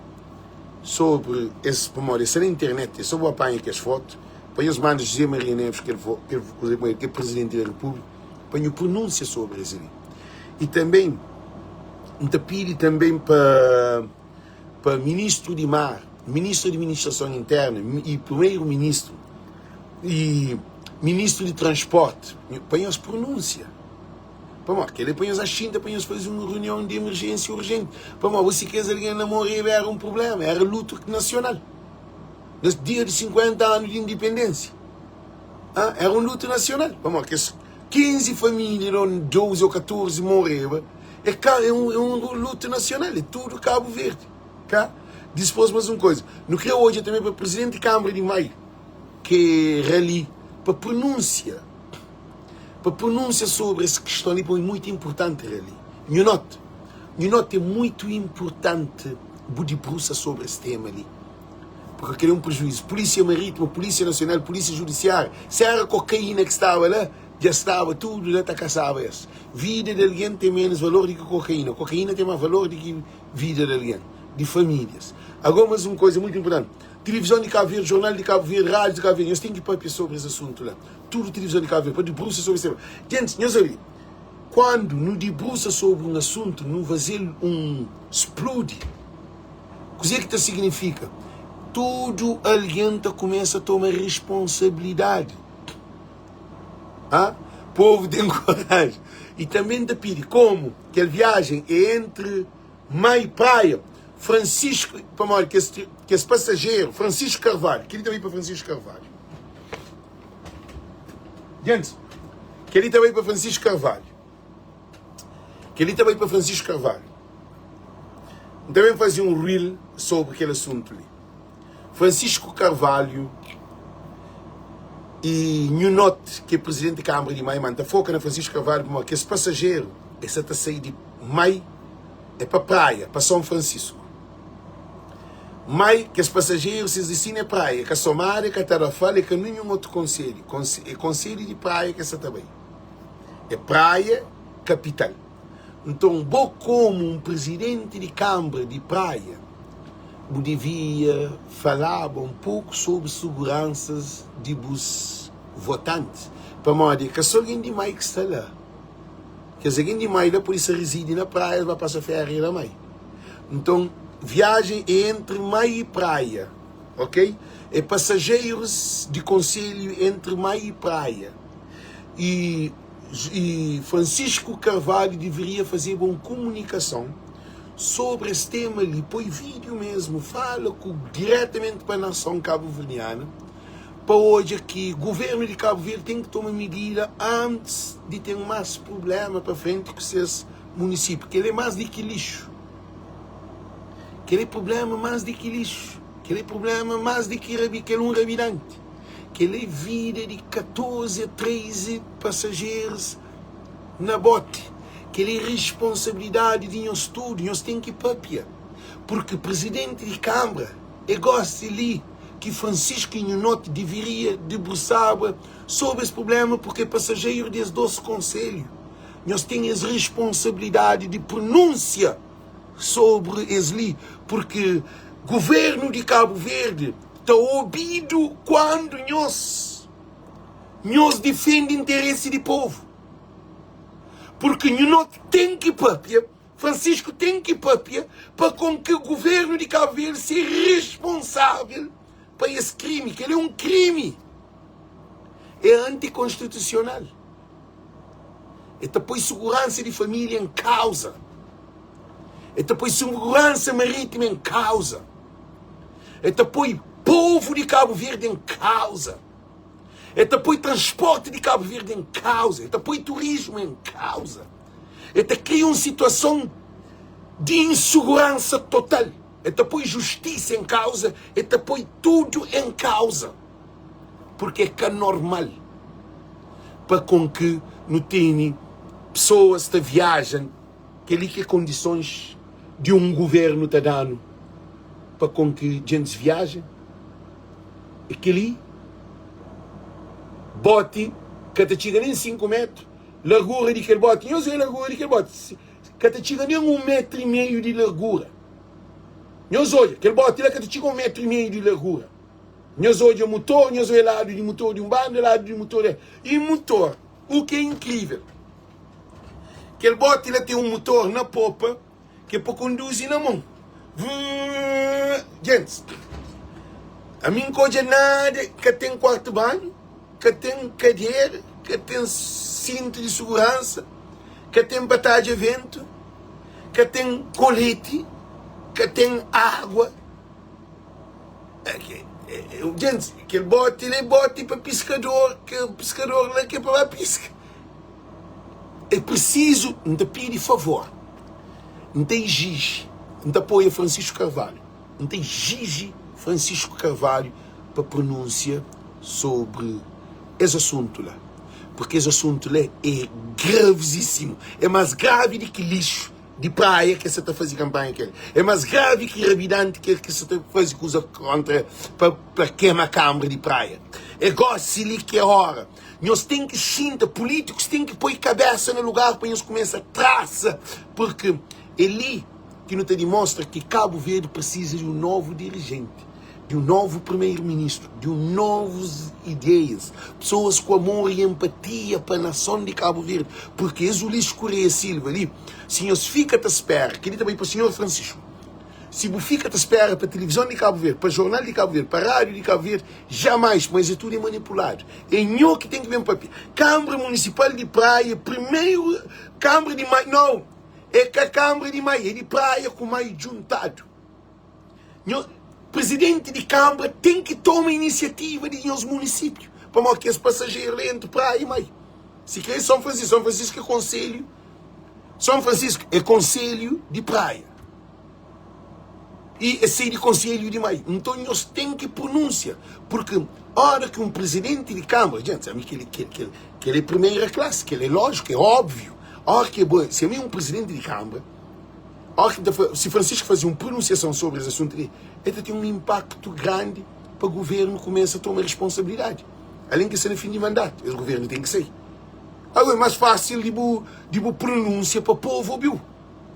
sobri es pamodi es sta na internet é so bu apanha kes fotu pa nhos manda José Maria Neves kel kel kuze ku el ke presidenti da repúblika pa nhu pronúnsia sobri es li i tanben N ta pidi tanben pa pa ministru di mar ministru di administrason interna i primeru ministru i ministru di transporti pa nhos pronúnsia. Pamodi kel-li pa nhos axinta pa nhos faze un runion di emerjénsia urjenti. Pamodi si kes algen la moreba éra un prubléma, éra lutu nasional. Nes dia di 50 anu di indipendénsia, éra un lutu nasional. Pamodi kes 15 família la, 12 ô 14 moreba, é ka é un lutu nasional, é tudu Kabu Verdi. Ka? Dispôs más un koza, nu krê odja tanbê pa prizidenti di Kánmara di Mai, ki é Rali, pa prunúnsia. Pa pronúnsia sobri es kiston li pamodi é muitu inpurtanti rali. Nhu nota, nhu nota é muitu inpurtanti bu dibrusa sobri es tema li, purka kel é un prejuízu. Pulísia Marítima, Pulísia Nasional, Pulísia Judisiária, si éra kokaína ki staba la, dja staba tudu la ta kasaba es. Vida di algen ten ménus valor di ki kokaína, kokaína ten más valor di ki vida di algen, di famílias. Agora, más un koza muitu inpurtanti, Tilivizon di Kabu Verdi, Jornal di Kabu Verdi, Rádiu di Kabu Verdi, nhos ten ki pâpia sobri es asuntu la. Tudu tilivizon di Kabu Verdi pa dibrusa sobri es tema. Gentis, nhos obi, kuandu nu dibrusa sobri un asuntu, nu faze-l un spludi. Kuzê ki ta signifika? Tudu algen ta kumesa toma responsabilidadi. Ha? Povu ten koraji. I tanbe N ta pidi, komu kel viajen é entri Mai Praia, Francisco, pamodi kes, kes pasajeru, Francisco Carvalho, kel-li ta bai pa Francisco Carvalho. Gentis, kel-li ta bai pa Francisco Carvalho. Kel-li ta bai pa Francisco Carvalho. N ta ben faze un reel sobri kel asuntu li. Francisco Carvalho e Nhu Note, ki é presidenti di Kâmara di Mai, ma N ta foka na Francisco Carvalho pamodi kes pasajeru es sa ta sai di Mai é pa Praia, pa São Francisco. Mai kes pasajeru ses distinu é Praia, é ka Somada, é ka Tarrafal, é ka ninhun otu konselhu, é konselhu di Praia ki es sa ta bai. É Praia kapital. Nton, bo komu un prizidenti di Kanbra di Praia, bu devia falaba un poku sobri suguransas di bus votantis, pamodi é ka so algen di Mai ki sta la. Kes algen di Mai la pode sta rizidi na Praia, es ba pasa féria na Mai. Nton, viajen é entri Mai i Praia, ok? É pasajerus di konselhu entri Mai i Praia. I i Francisco Carvalho deveria fazeba un kumunikason sobri es tema li, poi vídeo mesmu, fala ku diretamenti pa nason kabuverdiana pa odja ki governu di Kabu Verdi ten ki toma midida antis di ten mas prublema pa frenti ku ses munisípiu. Kel é mas di ki lixu. Kel é prublema mas di ki lixu. Kel é prublema mas di ki rabi, kel un rabidanti. Kel é vida di 14 a 13 pasajerus na boti. Kel é responsabilidadi di nhos tudu. Nhos ten ki papia. Purki prizidenti di Kanbra é gosi li ki Francisco Inhonoti deveria debrusaba sobri es prublema purki é pasajeru di es dos konselhu. Nhos ten es responsabilidadi di prununsia sobri es li purki Guvernu di Kabu Verdi ta obidu kuandu nhos nhos difende interesi di povu. Purki nhu no ten ki papia, Francisco ten ki papia pa kon ki Guvernu di Kabu Verdi ser responsavel pa es krimi. Kel é un krimi, é antikonstitusional. E ta poi suguransa di família en kauza. E ta poi suguransa marítima en kauza. E ta poi povu di Kabu Verdi en kauza. E ta poi transporti di Kabu Verdi en kauza. E ta poi turismu en kauza. E ta kria un situason di insuguransa total. E ta poi justisa en kauza. E ta poi tudu en kauza. Purki é ka normal pa kon ki nu tene pesoas ta viaja. Kel-li ki é kondisons di un guvernu ta da-nu pa kon ki djentis viaja? É kel-li, boti ka ta txiga nen 5 métru, largura di kel boti, nhos odja largura di kel boti, ka ta txiga nen un métru i meiu di largura. Nhos odja, kel boti la ka ta txiga un métru i meiu di largura. Nhos odja mutor, nhos odja ladu di mutor di un banda, ladu di mutor di otu. I mutor, u ki é inkrível, kel boti la ten un mutor na popa ki é pa konduzi na mon. Vuuuuuuh. Gentis, ami N ka odja nada, ka ten kuartu banhu, ka ten kadera, ka ten sintu di suguransa, ka ten pa tadja ventu, ka ten koleti, ka ten agua. Gentis, kel boti la é boti pa piskador, kel piskador la ki é pa ba piska. É prisizu, N ta pidi favor, N ta iziji, N ta apoia Francisco Carvalho, N ta iziji Francisco Carvalho pa pronúnsia sobri es asuntu la, purki es asuntu la é gravizísimu, é más gravi di ki lixu di praia ki es sa ta faze kanpanha kel, é más gravi ki rabidanti kel ki sa ta faze kuza kontra pa kema kanbra di praia. É gósi li ki é óra. Nhos ten ki xinta, pulítikus ten ki poi kabésa na lugar pa nhos kumesa trasa, purki é li ki nu ta dimostra ki Kabu Verdi prisiza di un novu dirijenti, di un novu primeru-ministru, di un novus ideias, pesoas ku amor i empatia pa nason di Kabu Verdi, purki es Ulisses Correia Silva li, si nhos fika ta spera, kel-li ta bai pa sinhor Francisco. Si bu fika ta spera pa tilivizon di Kabu Verdi, pa jornal di Kabu Verdi, pa rádiu di Kabu Verdi, jamais, ma es é tudu é manipuladu. É nho ki ten ki ben papia. Kanbra Munisipal di Praia, primeru kanbra di Mai, nau, é ka kanbra di Mai, é di Praia ku Mai djuntadu. Nho, prizidenti di kanbra ten ki toma inisiativa di nhos munisípiu, pamodi kes pasajeru la entri Praia i Mai. Si kre Son Francisku, Son Francisku é konselhu, Son Francisku é konselhu di Praia. I es sai di konselhu di mai. Nton nhos ten ki prunúnsia, purki óra ki un prizidenti di kanbra, djenti, ami kel kel kel kel é primeira klasi, kel é lójiku, é óbviu, óra ki bo, si ami é un prizidenti di kanbra, óra ki N ta fa, si Francisco faze un prununsiason sobri es asuntu li, el ta ten un inpaktu grandi pa guvernu kumesa toma responsabilidadi. Alén ki sta na fin di mandatu, es guvernu ten ki sai. Agora é más fásil di bu di bu prunúnsia pa povu obi-u.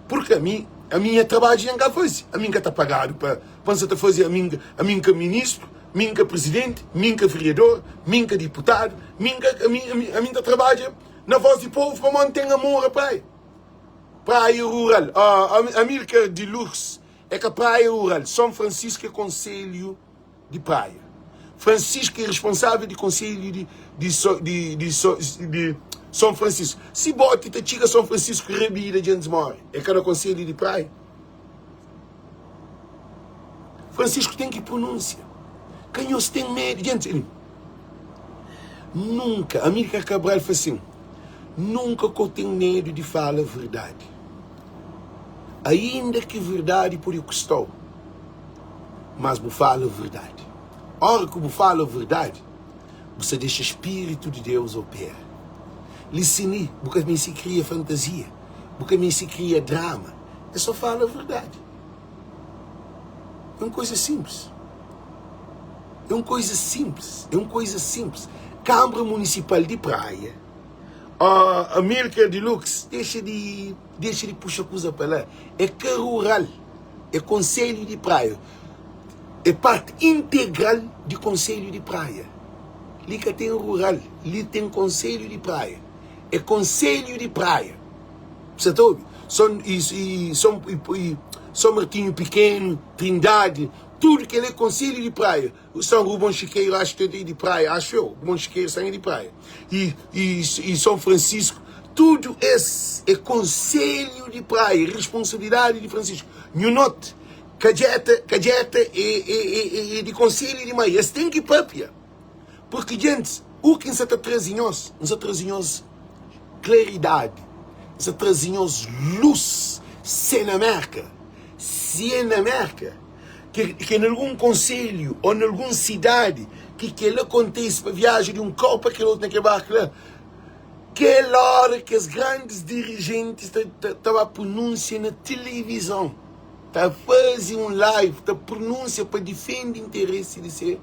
Purki ami, ami nha trabadju nha N ka faze. Ami N ka ta pagadu pa pa N sa ta faze. Ami ami N ka ministru, mi N ka prizidenti, mi N ka veriador, mi N ka diputadu, mi N ka ami ami ami N ta trabadja na vós di povu pamodi N ten amor a praia. Praia rural, oh Amilcar de Lux é ka praia rural, Son Francisco é konselhu. di Praia. Francisco é responsável di konselhu di di di di di Son Francisco. Si boti ta txiga Son Francisco rabida djentis more, é ka na konselhu di Praia? Francisco ten ki pronúnsia. Ka nhos ten medu. Djentis, el nunka, Amílcar Cabral fla sin, nunka ko ten medu di fala verdadi. Ainda ki verdadi pode kusta-u, mas bu fala verdadi. Óra ki bu fala verdadi, bu sta dexa spiritu di Deus opera. Li sin li, bu ka meste kria fantazia, bu ka meste kria drama, é sô fala verdadi. É un kuza sinplis. É un kuza sinplis, é un kuza sinplis. Kanbra Munisipal di Praia. Oh, Amilcar de Lux, dexa di dexa di puxa kuza pa la. É ka rural, é konselhu di Praia. É parti integral di konselhu di Praia. Li ka ten rural, li ten konselhu di Praia. É konselhu di Praia. Sa ta obi? Son i i son i i Son Martinho Pikenu, Trindadi, tudu kel é konselhu di Praia. O São Rubon Chiqueiro acho que é de praia, acho eu, Rubon Chiqueiro São é de praia. E, e, e São Francisco, Tudu es é konselhu di Praia, responsabilidadi di Francisco. Nhu noti, Kadjeta, Kadjeta é, é, é, é di konselhu di mai. Es ten ki papia. Purki djentis, u ki N sa ta traze nhos, N sa traze nhos klaridadi, N sa traze nhos lus. Se na Merka, si é na Merka, ke, ke na algun konselhu ô na algun sidadi ki kel-la kontise pa viaja di un kau pa kel otu na kel barku la, Kel óra kes grandis dirijentis ta, ta, ta ba prunúnsia na tilivizon, ta faze un live, ta prunúnsia pa difende interesi di se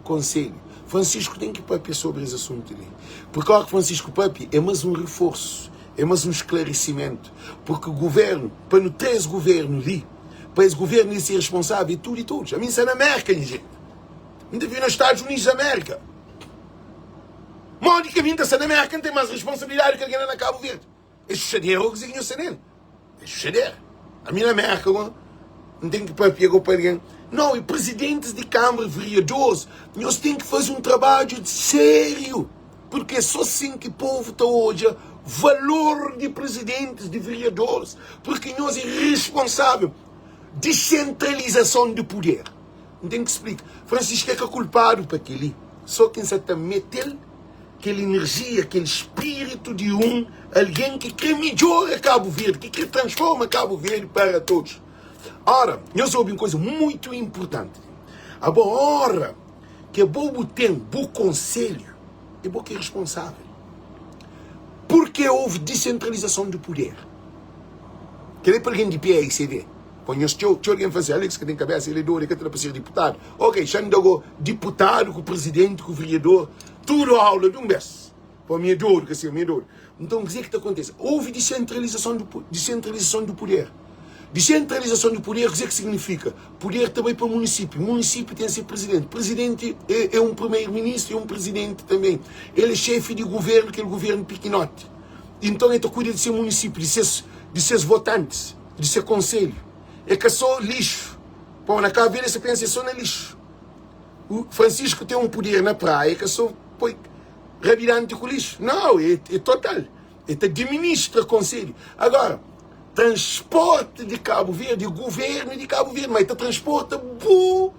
konselhu. Francisco ten ki pâpia sobri es asuntu li. Purki óra ki Francisco pâpia, é más un riforsu, é más un sklarisimentu. Purki guvérnu, pa nu tra es guvérnu li, pa es guvérnu li ser responsável, é tudu i todos. Ami N sta na Mérka, nha jenti. N ta vive na Stadus Unidus di Amérika. Modi ki ami N ta sta na Merka N ten mas responsabilidadi ki algen la na Kabu Verdi? É xuxadera ô kuzê ki nho sta nel? É xuxadera. Ami na Merka gó N ten ki papia gó pa algen? Nau, e prizidentis di kambra, veriadoris, nhos ten ki faze un trabadju sériu, purki é sô sin ki povu ta odja valor di prizidentis, di veriadoris, purki nhos é responsável. Disentralizason di puder. N ten ki splika. Francisco é ka kulpadu pa kel-li. Sô ki N sa ta mete-l kel inerjia, kel spiritu di un algen ki krê midjora Kabu Verdi, ki krê transforma Kabu Verdi para todos. Ora, nhos obi un kuza muitu inpurtanti. Abo ora ke bo bu ten bu konselhu, é bo ki é responsável. Purke houve disentralizason di puder? Kel-li é pa algen di PAICV. Pa nhos txeu, txeu algen fla si, Alex ka ten kabesa, el é dodu, el ka ta da pa ser diputadu. Ok, xa N da go diputadu ku prizidenti ku veriador, tudu aula di un bes. Pa mi é dodu, ka si, mi é dodu. Nton, kuzê ki ta kontise? Houve disentralizason di disentralizason di puder. Disentralizason di puder, kuzê ki signifika? Puder ta bai pa munisípiu, munisípiu ten se prizidenti, prizidenti é, é un primeiro-ministru, é un prizidenti tanben. El é xefi di guvernu, kel guvernu pikinoti. Nton, el ta kuida di se munisípiu, di ses, di ses votantis. di se konselhu. É ka sô lixu. Pô, na Kabu Verdi es ta pensa é sô na lixu. O Francisco ten un puder na praia, é ka sô poi rabidanti ku lixu. Nau, é, é total. É ta diministra konselhu. Agora, transporti di Kabu Verdi é guvernu di Kabu Verdi, ma é ta transporta bu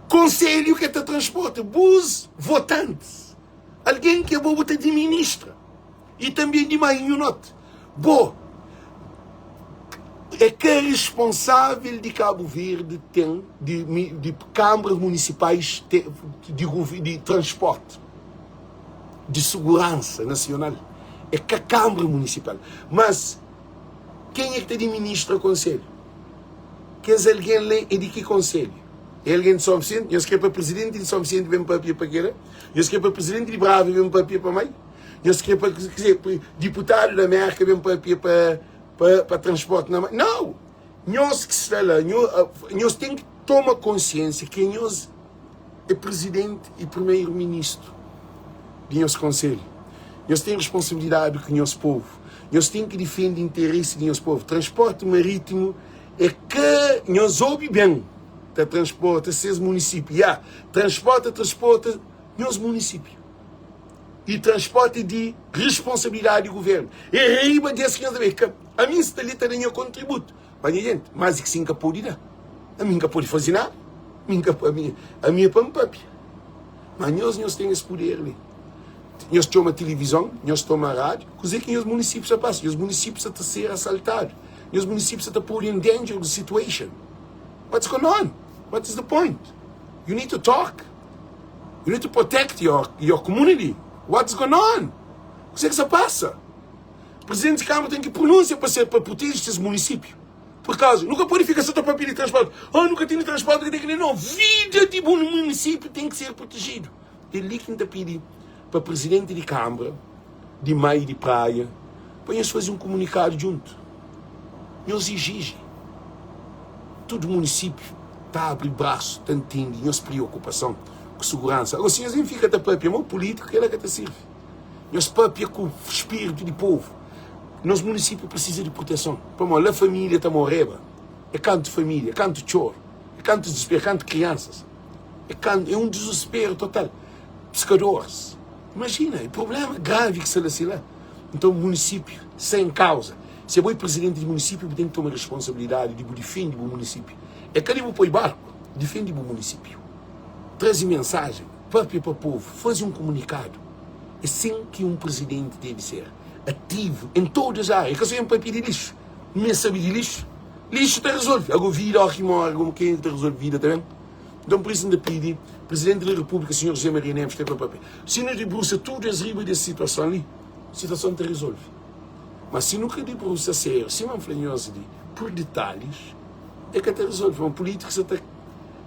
konselhu ki é ta transporta bus votantis. Algen ki abo bu ta diministra. I tanbe di mai nhu not. Bo é ka responsável di Kabu Verdi ten di di kambras munisipais te di di transporti di suguransa nasional é ka kambra munisipal mas kenha ki ta diministra konselhu kes algen la é di ki konselhu é algen di Son Visenti nhos kre pa prizidenti di Son Visenti ben papia pa kela nhos kre pa prizidenti di Brava ben papia pa mai. Nhos kre pa diputadu da Merka ben papia pa pa pa transporti na mar? Nau! Nhos ki sta la, nhos ten ki toma konsiensia ki nhos é prizidenti i primeru ministru di nhos konselhu. Nhos ten responsabilidadi ku nhos povu. Nhos ten ki difende interesi di nhos povu. Transporti maritimu é ka nhos obi ben ta transporta ses munisipiu. Ya, transporta transporta nhos munisipiu. i transporti di risponsabilidadi di guvernu. E riba des ki nhos ta bai ka ami N sta li ta da nha kontributu pa nha jenti, mas di ki si N ka podi da, ami N ka podi fazi nada, ami N ka ami ami é pa N papia. Ma nhos, nhos ten es puder li. Nhos txoma tilivizon, nhos toma rádiu, kuze ki nhos munisipiu sta pasa? Nhos munisipiu sta ta ser asaltadu, nhos munisipiu sta ta podu in dangerous situation. What's going on? What is the point? You need to talk. You need to protect your, your community. What's going on? Kuzê ki sa pasa? Presidente de Câmara tem que pronúncia para ser para proteger esses municípios. Por causa, nunca pode ficar só para pedir transporte. Oh, nunca tem transporte que tem que não. Vida de bom município tem que ser protegido. É ali que está pedir para presidente de Câmara, de Maio de Praia, para nós fazer um comunicado junto. Nós exige. Tudo município ta abri brasu ta ntende nhos priokupason ku suguransa. Ago si nhos ben fika ta papia mo pulitiku kela ka ta sirvi. Nhos papia ku spiritu di povu. Nos munisipiu prisiza di proteson pamodi la familia ta moreba. É kantu familia, é kantu txoru, é kantu dizusperu, é kantu kriansas. É kantu, é un dizusperu total. Piskadoris. Imajina, é problema gravi ki sta la si la. Nton, munisípiu sen kauza. Si abo é prizidenti di munisípiu, bu ten ki toma responsabilidadi di bu difende bu munisípiu. É ka di bu poi barku, difende bu munisípiu. Traze mensajen, papia pa povu, faze un kumunikadu. É sin ki un prizidenti debe ser, ativu en todas árias. É ka so en papia di lixu. Mi sabe di lixu. Lixu ta rezolve. Ago vida óki móre, gomu kenha ki ta rezolve vida ta ben? Nton, pur isu N ta pidi Prizidenti di Repúblika, Sinhor José Maria Neves, ten pa papia. Si nu dibrusa tudu es riba di es situason li, situason ta rizolve. Ma si nu ka dibrusa sériu, sima N fla nhos li, pur ditalhis, e ka ta rizolve. Ma pulítikus sa ta,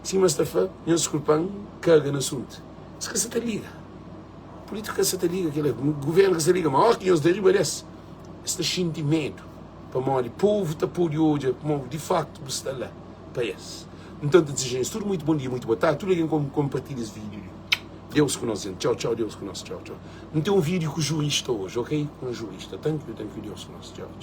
sima es ta fla, nhos diskulpa-m, kaga na asuntu. Es ka sa ta liga. Pulítiku ka sa ta liga kila, guvernu ka sa ta liga. Ma óki nhos da riba des, es ta xinti medu, pamodi povu ta pode odja kuma di faktu bu sta la pa es. Nton ta dizeja nhos tudu muitu bon dia, muitu boa tardi, tudu algen ku konpartilha es vídiu li. Deus ku nos jenti. Txau, txau, Deus ku nos. Txau, txau. N ten un vídiu ku jurista oji, ok? Ku un jurista. Thank you, thank you, Deus ku nos. Txau, txau.